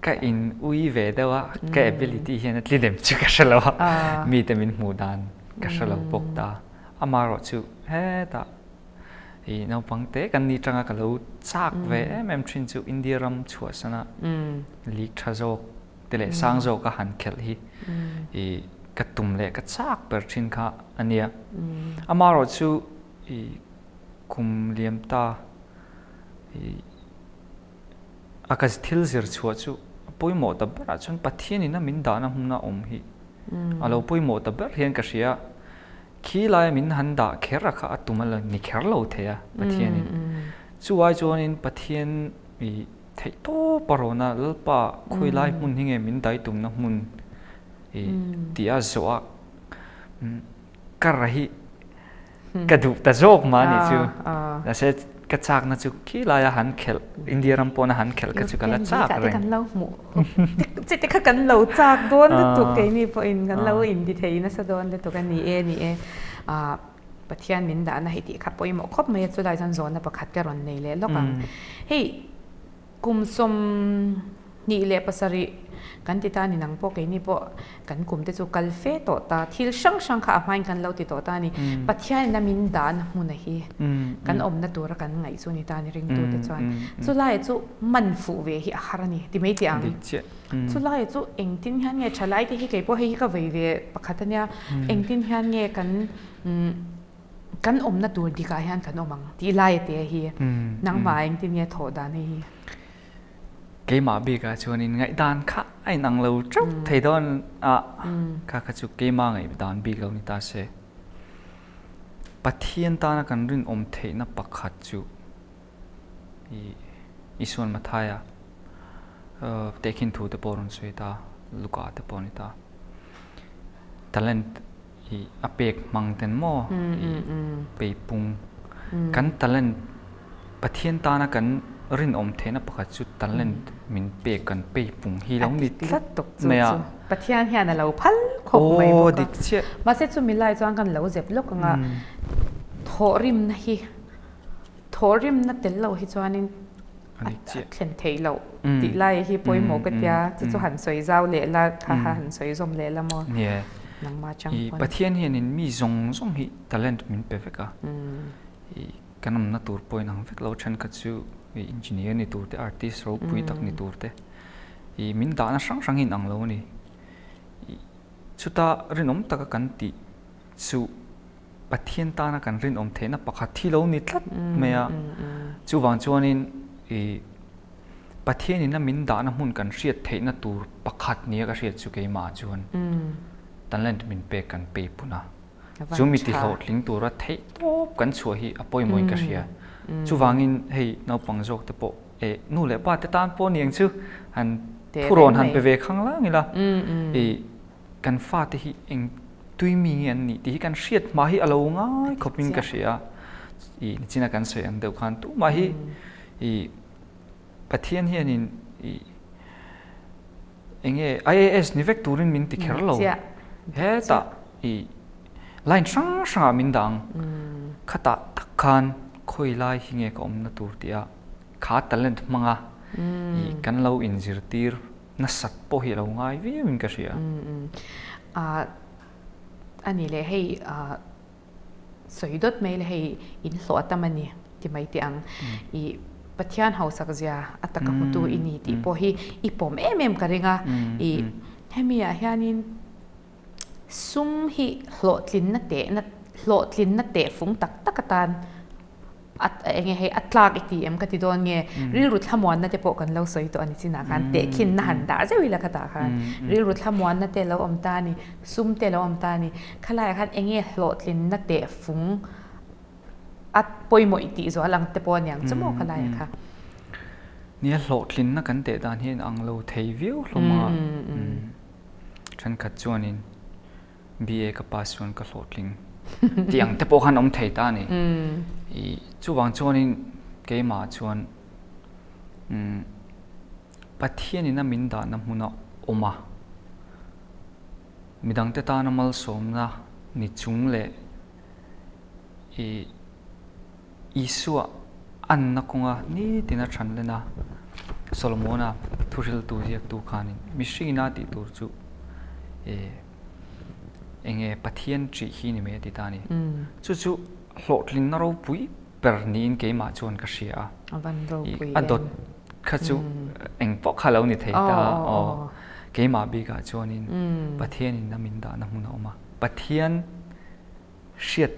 ka in ui ve deuh a, ka ability hian a tli lem chu ka hre lo a, mite min hmuh dan. ka hre lo bawk ta. Amaherawhchu hetah i naupang te kan ni tanga ka lo chak ve em em thin chu India ram chhuahsana league tha zawk te leh sang zawka han khelh hi i ka tum leh ka chak ber thin kha a nia. Amaherawhchu i kum liam ta i A ka thil zir chhuah chu a pawimawh ta berah chuan Pathianin a min dahna hmuna awm hi a lo pawimawh ta ber hian ka hria a. Khi laia min han dah kher a kha a tum a la ni kher lo thei a Pathianin. Chu ai chuanin Pathian i theih tawp a rawna Lalpa khawi lai hmun hi nge min dai tumna hmun i tih a zawh a kar hi Ka duh ta zawk mah anih chu. Mahse ka chakna chu khi laia han khelh, India ram pawna han khelh kha chu ka la chak reng. Kan lo hmuh che te kha kan lo chak dawn lutuk keini pawhin kan lo inti thei nasa dawn lutuk a ni e ni e. Pathian min dahna hei tih kha pawimawh khawp mai a chulai chuan zawnna pakhat ka rawn nei leh lawk ang. Hei Kum 27 kan ti ta a ni nang pawh keini pawh kan kum te chu kal fe tawh ta, thil hrang hrang kha a hmain kan lo ti tawh ta a ni. Pathianin a min dan hmuna hi kan awmna tura kan ngaih chu a ni ta a ni ringtute chuan. Chulaiah chu man fuh ve hi a har a ni ti mai teh ang. Chulaiah chu engtin hian nge thalai te hi keipawh hei hi ka vei ve pakhat a nia, engtin hian nge kan Kan awmna tur dikah hian kan awm ang tih lai te hi nangmah engtin nge thawh dan hei hi? Keimah bikah chuanin ngaihdan kha a inang lo teuh thei dawn a, kha kha chu keimah ngaihdan bik lo ni ta se. Pathian tana kan rinawm theihna pakhat chu i Isuan Mathaia tehkhin thu te pawh rawn sawi ta, Luka te pawh a ni ta. Talent i a pek hmang ten maw i peipung kan talent Pathian tana kan rinawm theihna pakhat chu talent min pek kan peipung hi lo ni tlat mai a. Pathian hian a lo phal khawp mai bawk a. Mahse chumi lai chuan kan lo zep lawk ang a, thawhrimna hi Thawhrimna tel lo hi chuanin a thlen theih loh tih lai hi pawimawh ka tia, chu chu han sawi zau leh la, kha kha han sawi zawm leh la maw nangmah chang pawn. Pathian hianin mi zawng zawng hi talent min pe vek a, kan awmna tur pawh inang vek lo, thenkhat chu engineer ni tur te, artist ropui tak ni tur te, min dahna hrang hrang hi inang lo a ni. Chuta rinawm taka kan tih chu Pathian tana kan rinawm theihna pakhat hi lo ni tlat mai a. Chuvang chuanin i Pathianin a min dahna hmun kan hriat theihna tur pakhat nia ka hriat chu keimah chuan talent min pek kan pei pun a. Chu mi tihlawhtling tura theih tawp kan chhuah hi a pawimawhin ka hria. Chuvangin hei naupang zawk te pawh eh nu leh pa te tan pawh niang chu han thurawn han pe ve khang lang ila i Kan fate hi eng tui mi nge an nih tih hi kan hriat hma hi a lo ngai khawpin ka hria a. I nichina kan sawi ang deuh khan tumah hi i Pathian hianin i eng nge IAS ni vek turin min ti kher lo. Hetah i line hrang hrangah min dah ang. Khatah tak khan khawi lai hi nge ka awmna tur tih a kha talent hmanga i kan lo inzirtir Nasat pawh hi a lo ngai viau in ka hria. A ni leh hei sawi dawt mai le hei in hlawh a tam a ni ti mai teh ang. I Pathian hausak zia a taka hmutu i ni tih pawh hi i pawm em em ka ring a. I hemi ah hianin Sum hi hlawhtlinna tehna hlawhtlinna tehfung tak tak atan a eng nge hei a tlak i ti em ka ti dawn nge rilru thlamuanna te pawh kan lo sawi tawh a ni chinah khan tehkhinna han dah zeuh ila khatah khan rilru thlamuanna te lo awm ta a ni sum te lo awm ta a ni khalaiah khan eng nge hlawhtlinna tehfung a pawimawh i tih zual ang te pawh a niang chu maw khalaiah kha. Nia hlawhtlinna kan teh dan hi a inang lo thei viau hlawm a. Thenkhat chuanin BA ka pass chuan ka hlawhtling tih ang te pawh khan awm thei ta a ni. I chuvang chuanin keimah chuan umm Pathianin a min dahna hmuna awm a, midangte tana malsawmna ni chung leh i Isua anna kawnga nitin a than len a, Solomona thuhriltu ziaktu khanin mihringin a tih tur chu eh. Enge Pathian ṭih hi ni mai a ti ta a ni. Chu chu hlawhtlinna ropui ber niin keimah chuan ka hria a. A dawt kha chu eng pawh kha lo ni thei ta aw. Keimah bikah chuanin Pathianin a min dahna hmun a awm a. Pathian hriat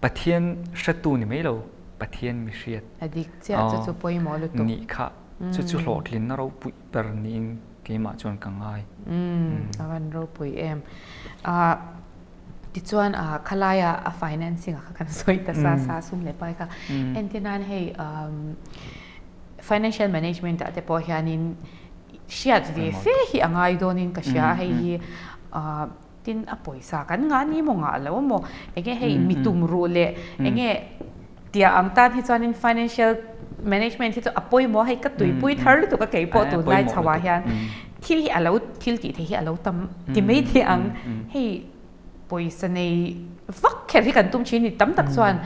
Pathian hretu ni mai lo, Pathian mi hriat. A dik chiah chu chu pawimawh lutuk. Nih kha chu chu hlawhtlinna ropui ber niin keimah chuan ka ngai. A van ropui em. Ah tichuan ah khalaia a financing a kha kan sawi ta sa sa sum leh pai kha. Entir nan hei financial management ah te pawh hianin hriat ve fe hi a ngai dawnin ka hria a hei hi ah Tin, a pawisa kan ngah ni maw ngah lo maw? Enge hei mi tum ruh leh enge tia ang tan hi chuanin financial management hi chu a pawimawh a, hei ka tuipui thar lutuk a kei pawh tunlai chho ah hian thil hi a lo thil tih theih hi a lo tam ti mai thei ang. Hei pawisa nei vak kher hi kan tum thin ni tam tak chuan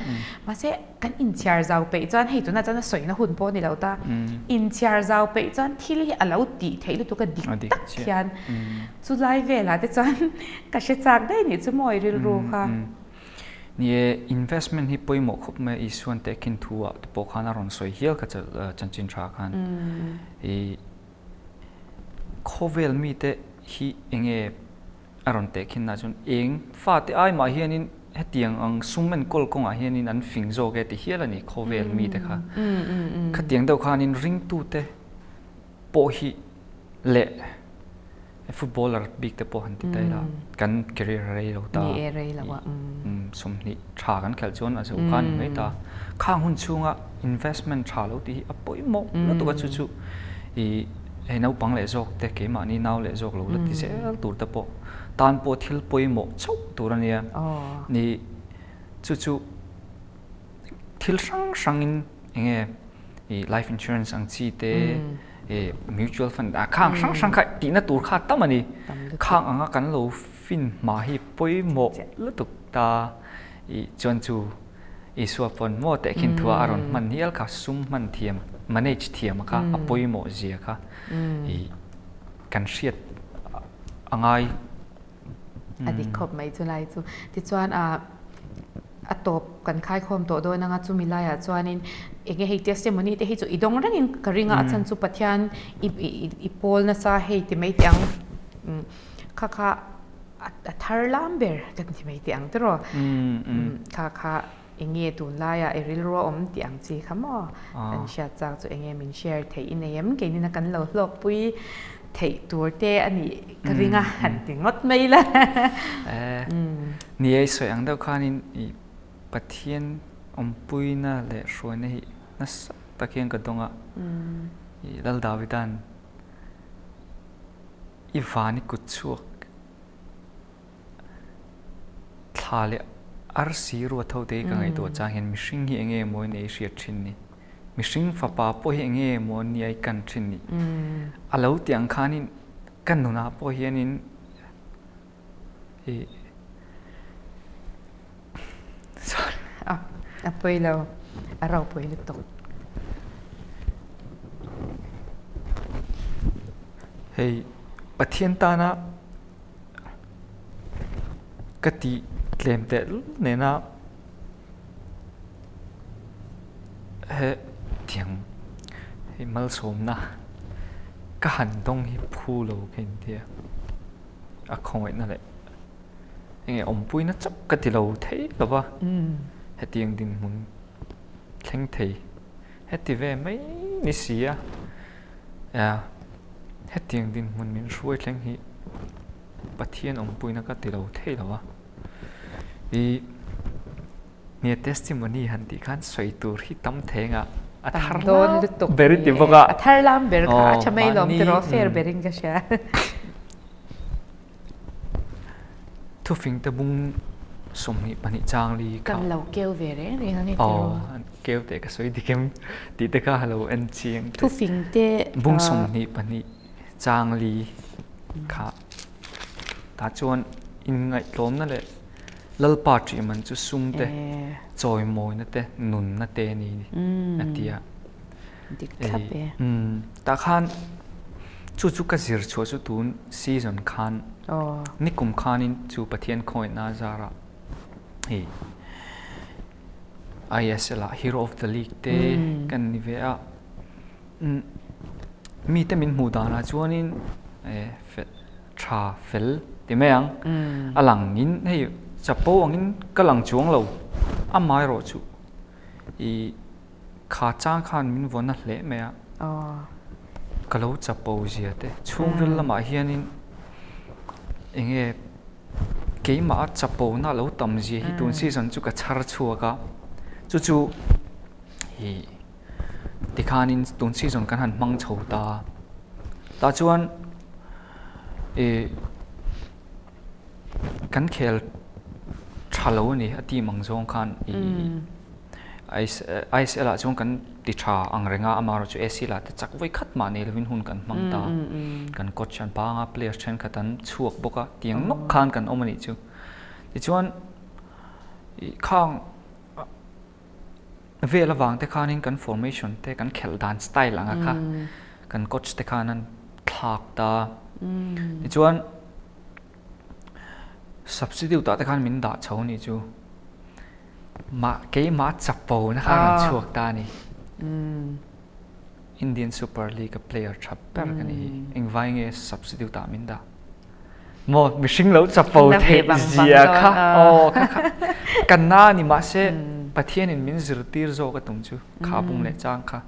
mahse kan inchhiar zau peih chuan hei tunah chuan a sawina hun pawh a ni lo ta, inchhiar zau peih chuan thil hi a lo tih theih lutuk a dik tak hian Chu lai velah te chuan ka hre chak daih nih chu maw i rilru kha. Ni e, investment hi pawimawh khawp mai a, Isuan tehkhin thu ah te pawh khan a rawn sawi hial kha chanchin tha khan. I khawvel mite hi enge a rawn tehkhin na chuan eng fate ai mah hianin hetiang ang sum enkawl kawngah hianin an fing zawk e ti hial a ni khawvel mite kha. Khatiang deuh khanin ringtute pawh hi leh footballer bik te pawh han ti ta ila kan career a rei lo ta ni e rei lo a 20 tha kan khelh chuan a zo kha ni mai ta khang hun chhunga investment tha lo tih hi a pawimawh lutuk a chu chu i hei naupang leh zawk te keimahni nau leh zawk lo la ti zel tur te pawh tan pawh thil pawimawh chauh tur a nia ni chu chu thil hrang hrangin enge i life insurance ang chi te i mutual fund a khang hrang hrang kha tihna tur kha tam a ni. Khang anga kan lo fin hma hi pawimawh lutuk ta i chuan chu Isua pawn maw tehkhin thua a rawn hman hial kha sum hman thiam manage thiam kha a pawimawh zia kha i kan hriat a ngai. A dik khawp mai chu lai chu. Tichuan ah a tawp kan khaikhawm tawh dawn anga chumi laiah chuanin eng nge hei testimony te hi chu i dawng rengin ka ring a, a chhan chu Pathian i i pawl nasa hei ti mai teh ang kha kha a thar lam ber kan ti mai teh ang tiraw kha kha eng nge tunlaiah i rilru a awm tih ang chi kha maw kan hriat chak chu eng nge min share theih i nei em keinin a kan lo hlawkpui theih tur te a nih ka ring a han ti ngawt mai la. Ni e, i sawi ang deuh khanin i Pathian awmpuina leh hruaina hi nasa tak hian ka dawng a, i Lal Davida'n i van i kut chhuak Thla leh arsi ruat ho te hi ka ngaihtuah chang hian mihring hi enge maw in ei hriat thin ni? Mihring fapa pawh hi enge maw nia i kan thin ni? A lo tih ang khanin ka nunah pawh hianin i sorry. A pawi lo, a ropui lutuk. Hei Pathian tana Ka tih tlem teh lul nena he tiang hei malsawmna ka han dawng hi phu lo ka intia a khawngaihna leh enge awmpuina chauh ka ti lo thei lo va hetiang dinhmun thleng thei heti ve mai ni si a. Hetiang dinhmun min hruai thleng hi Pathian awmpuina ka ti lo thei lo a. I nge testimony han tih khan sawi tur hi tam thei anga a thar lam ber i ti bawk a. A thar lam ber kha a tha mai lawm tiraw fair berin ka hria. Thufing te bung 22 chang li kha. Kan lo keu ve reng reng a ni tiraw. Aw, keu teh ka sawi dik em tih te kha lo en chiang teh. Thufing te bung 22 chang li kha tah chuan inngaihtlawmna leh Lalpa ṭih man chu sum te, chawimawina te, nunna te a ni a ti a. Dik thlap e. Tah khan. Chu chu ka zir chhuah chu tun season khan nikum khanin chu Pathian khawngaihna zarah hei ISL ah Hero of the League te kan ni ve a. Mite min hmuh danah chuanin tha fel ti mai ang. A langin hei chapo angin ka lang chuang lo. Amaherawh chu ih kha chang khan min vawn a hle mai a. Ka lo chapo zia te chhungril lamah hianin eng nge keimah a chapo na lo tam zia hi tun season chu ka chhar chhuak a. Chu chu ih Tikhanin tun season kan han hmang chho ta. Tah chuan ih kan khel tha lo a ni a team ang zawng khan ih ISL ah chuan kan ti tha ang reng a amaherawhchu chu AC lah te chak vawi khat mah nei lovin hun kan hmang ta. Kan coach an pang a players thenkhat an chhuak bawk a tiang nawk khan kan awm a nih chu. Tichuan ih khang Vel avang te khanin kan formation te kan khelh dan style anga kha kan coach te khan an thlak ta. Tichuan substitute ah te khan min dah chho ni chu mah keimah chapo na kha rawn chhuak ta a ni. Indian Super League a player tha ber ka ni hi. Engvai nge substitute ah min dah? Maw mihring lo chapo theih zia kha aw kha kha kan na ni mahse Pathianin min zirtir zawk a tum chu kha bung leh chang kha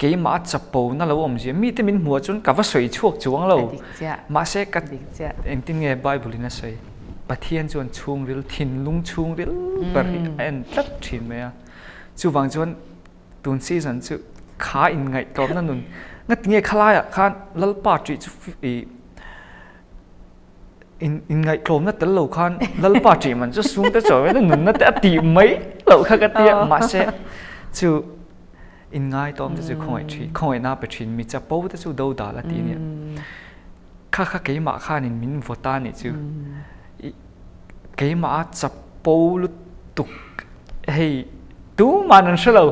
keimah chapo na lo awm zia mite min hmuh ah chuan ka va sawi chhuak chuang lo mahse ka engtin nge Bible in a sawi Pathian chuan chhungril thinlung chhungril ber hi a en tlat thin mai a chuvang chuan Tun season chu kha inngaihtlawmna nun ngatinge khalaiah khan Lalpa ṭih chu ih in inngaihtlawmna tel lo khan Lalpa ṭih man chu sum te chawi na nunna te a tih mai loh kha ka tia mahse chu inngaihtlawm te chu khawngaih ṭhin khawngaihna pe ṭhin mi chapo te chu do dal a ti nia kha kha keimah khanin min vaw ta nih chu ih keimah a chapo lutuk Hei tuman an hre lo.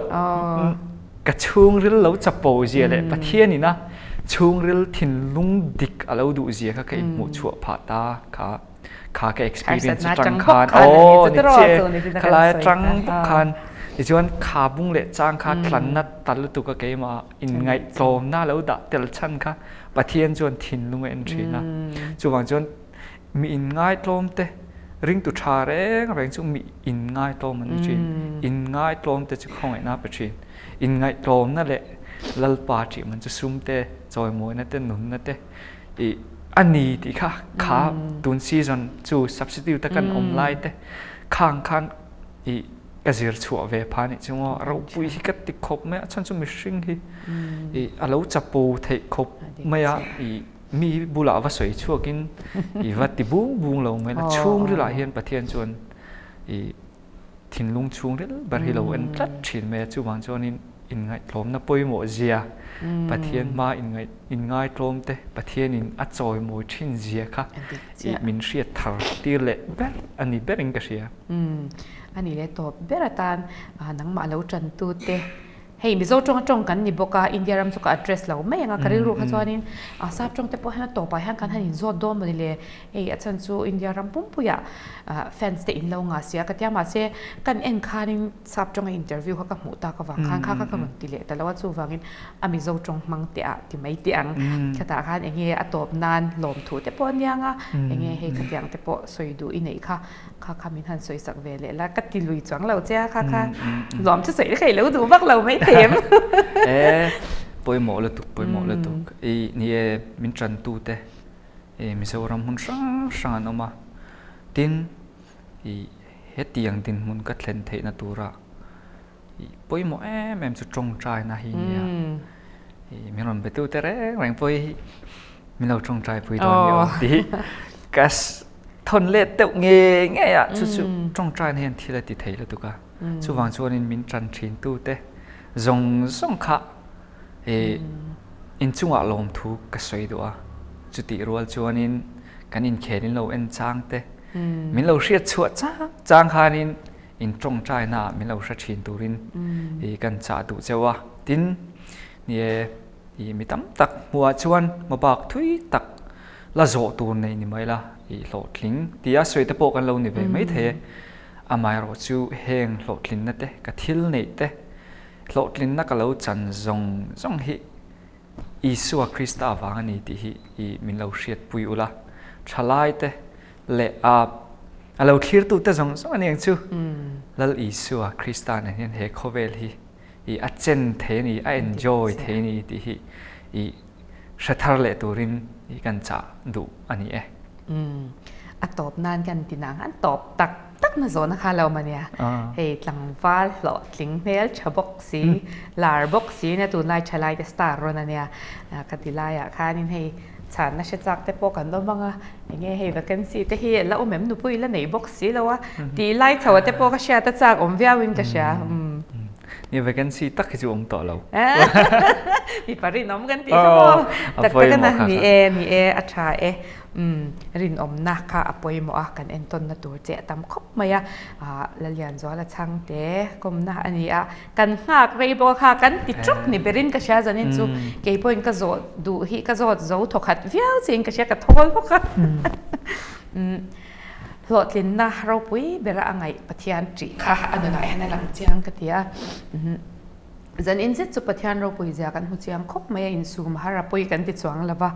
Ka chhungril lo chapo zia leh Pathian ina chhungril thinlung dik a lo duh zia kha ka inhmuh chhuah phah ta kha kha ka experience atang khan aw ni che khalai atang bawk khan tichuan kha bung leh chang kha tlanna ta lutuk a keimah inngaihtlawmna lo dah tel chhan kha Pathian chuan thinlung a en thin a chuvang chuan Mi inngaitlawm te, ringtu tha reng reng chu mi inngaitlawm an ni thin. Inngaitlawm te chu khawngaihna a pe thin. Inngaihtlawmna leh Lalpa tih man chu sum te, chawimawina te, nunna te ih a ni tih kha kha tun season chu substitute a kan awm lai te khang khan ih ka zir chhuah ve pha nih chu maw ropui hi ka ti khawp mai a chhan chu mihring hi ih a lo chapo theih khawp mai a ih Mi bulah va sawi chhuakin i va ti bung bung lo mai la chhungrilah hian Pathian chuan i thinlung chhungril ber hi lo en tlat thin mai a chuvang chuanin inngaihtlawmna pawimawh zia Pathian hma inngaih inngaitlawm te Pathianin a chawimawi thin zia kha i min hriat thar tir leh ber a ni berin ka hria. A ni leh tawp ber atan nangmah lo tantute Hei Mizo tawng atawng kan ni bawk a, India ram chu ka address lo mai ang a, ka rilru kha chuanin sap tawng te pawh hian a tawpah hian kan han inzawt dawn mawni le, hei a chhan chu India ram pumpuiah fans te in lo ngah si a ka tia mahse kan en khanin sap tawnga interview kha ka hmuh tak avang khan kha kha ka rawn ti leh ta lo a, chuvangin a Mizo tawng hmang teh ah ti mai teh ang, khatah khan eng nge a tawp nan lawmthu te pawh a nia ang a, eng nge hei khatiang te pawh sawi duh i neih kha. Kha kha min han sawi sak ve leh la, ka ti lui chuang lo che a, kha kha nuam chu sawi ka ilo duh vak lo mai thei em. E pawimawh lutuk, pawimawh lutuk. I ni e min tantu te e Mizoram hmun hrang hrang an awm a, tin i hetiang dinhmun ka thlen theihna tura i pawimawh em em chu tawngtaina hi nia. I min rawn betu te reng reng pawh hi min lo tawngtai pui dawn ni awm tih ka thawn let deuh nge nge a chu chu tawngtaina hian thil a ti thei lutuk a. Chuvang chuanin min tan thin tu te zawng zawng kha i inchungah lawmthu ka sawi duh a. Chutih rual chuanin kan inkhel in lo en chang te min lo hriat chhuah chang chang khanin in tawngtaina ah min lo hre thin turin i kan chah duh cheu a. Tin, ni e. I mi tam tak hmuhah chuan hmabak thui tak la zawh tur nei ni mai la, i hlawhtling tia sawi te pawh kan lo ni ve mai thei e. Amaherawh chu heng hlawhtlinna te, ka thil neih te, hlawhtlinna ka lo chan zawng zawng hi Isua Krista avang a ni tih hi i min lo hriatpui ula. Thalai te leh a a lo thlirtu te zawng zawng a ni ang chu. Lal Isua Krista nen hian he khawvel hi i a chen thei a ni, a enjoy thei a ni tih hi i hre thar leh turin i kan chah duh a ni e. A tawp nan kan ti nang an tawp tak tak na zawhna kha lo awm a nia. Hei tlangval hlawhtling hmel tha bawk si, lar bawk si nia tunlai thalai te star rawn a nia. Ka ti laiah khanin hei chhanna hre chak te pawh kan awm ang a, enge hei vacancy te hi la awm em nupui la nei bawk si lo a tih lai chho a te pawh ka hriat a chak awm viau in ka hria. Ni vacancy tak hi chu awm tawh lo. Mipa rinawm kan tih kha maw? Tak tak a na ni e ni e a tha e. Rinawmna kha a pawimawh a kan entawnna tur che a tam khawp mai a. Lalianzuala chhangte kawmna a ni a. Kan nghak rei bawk a kha kan ti tawk ni berin ka hria zanin chu kei pawhin ka zawh duh hi ka zawt zo thawkhat viau chiin ka hria ka thawl bawk a. Hlawhtlinna ropui bera a ngaih Pathian tih kha a nunah hian a lang chiang ka ti a. Zanin zet chu Pathian ropui zia kan hmu chiang khawp mai a, insum har a pawi kan ti chuang lo va.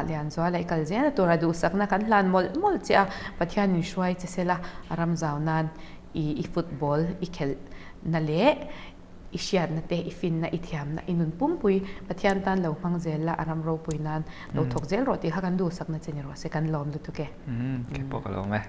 Lianzuala i kal zel a tura duhsakna kan hlan mawlh mawlh che a, Pathianin hruai che sela a ram zau nan i i football i khelh na leh i hriatna te, i finna, i thiamna, i nun pumpui Pathian tan lo hmang zel la, a ram ropui nan lo thawk zel rawh tih kha kan duhsakna che ni rawh se, kan lawm lutuk e. Kei pawh ka lawm e.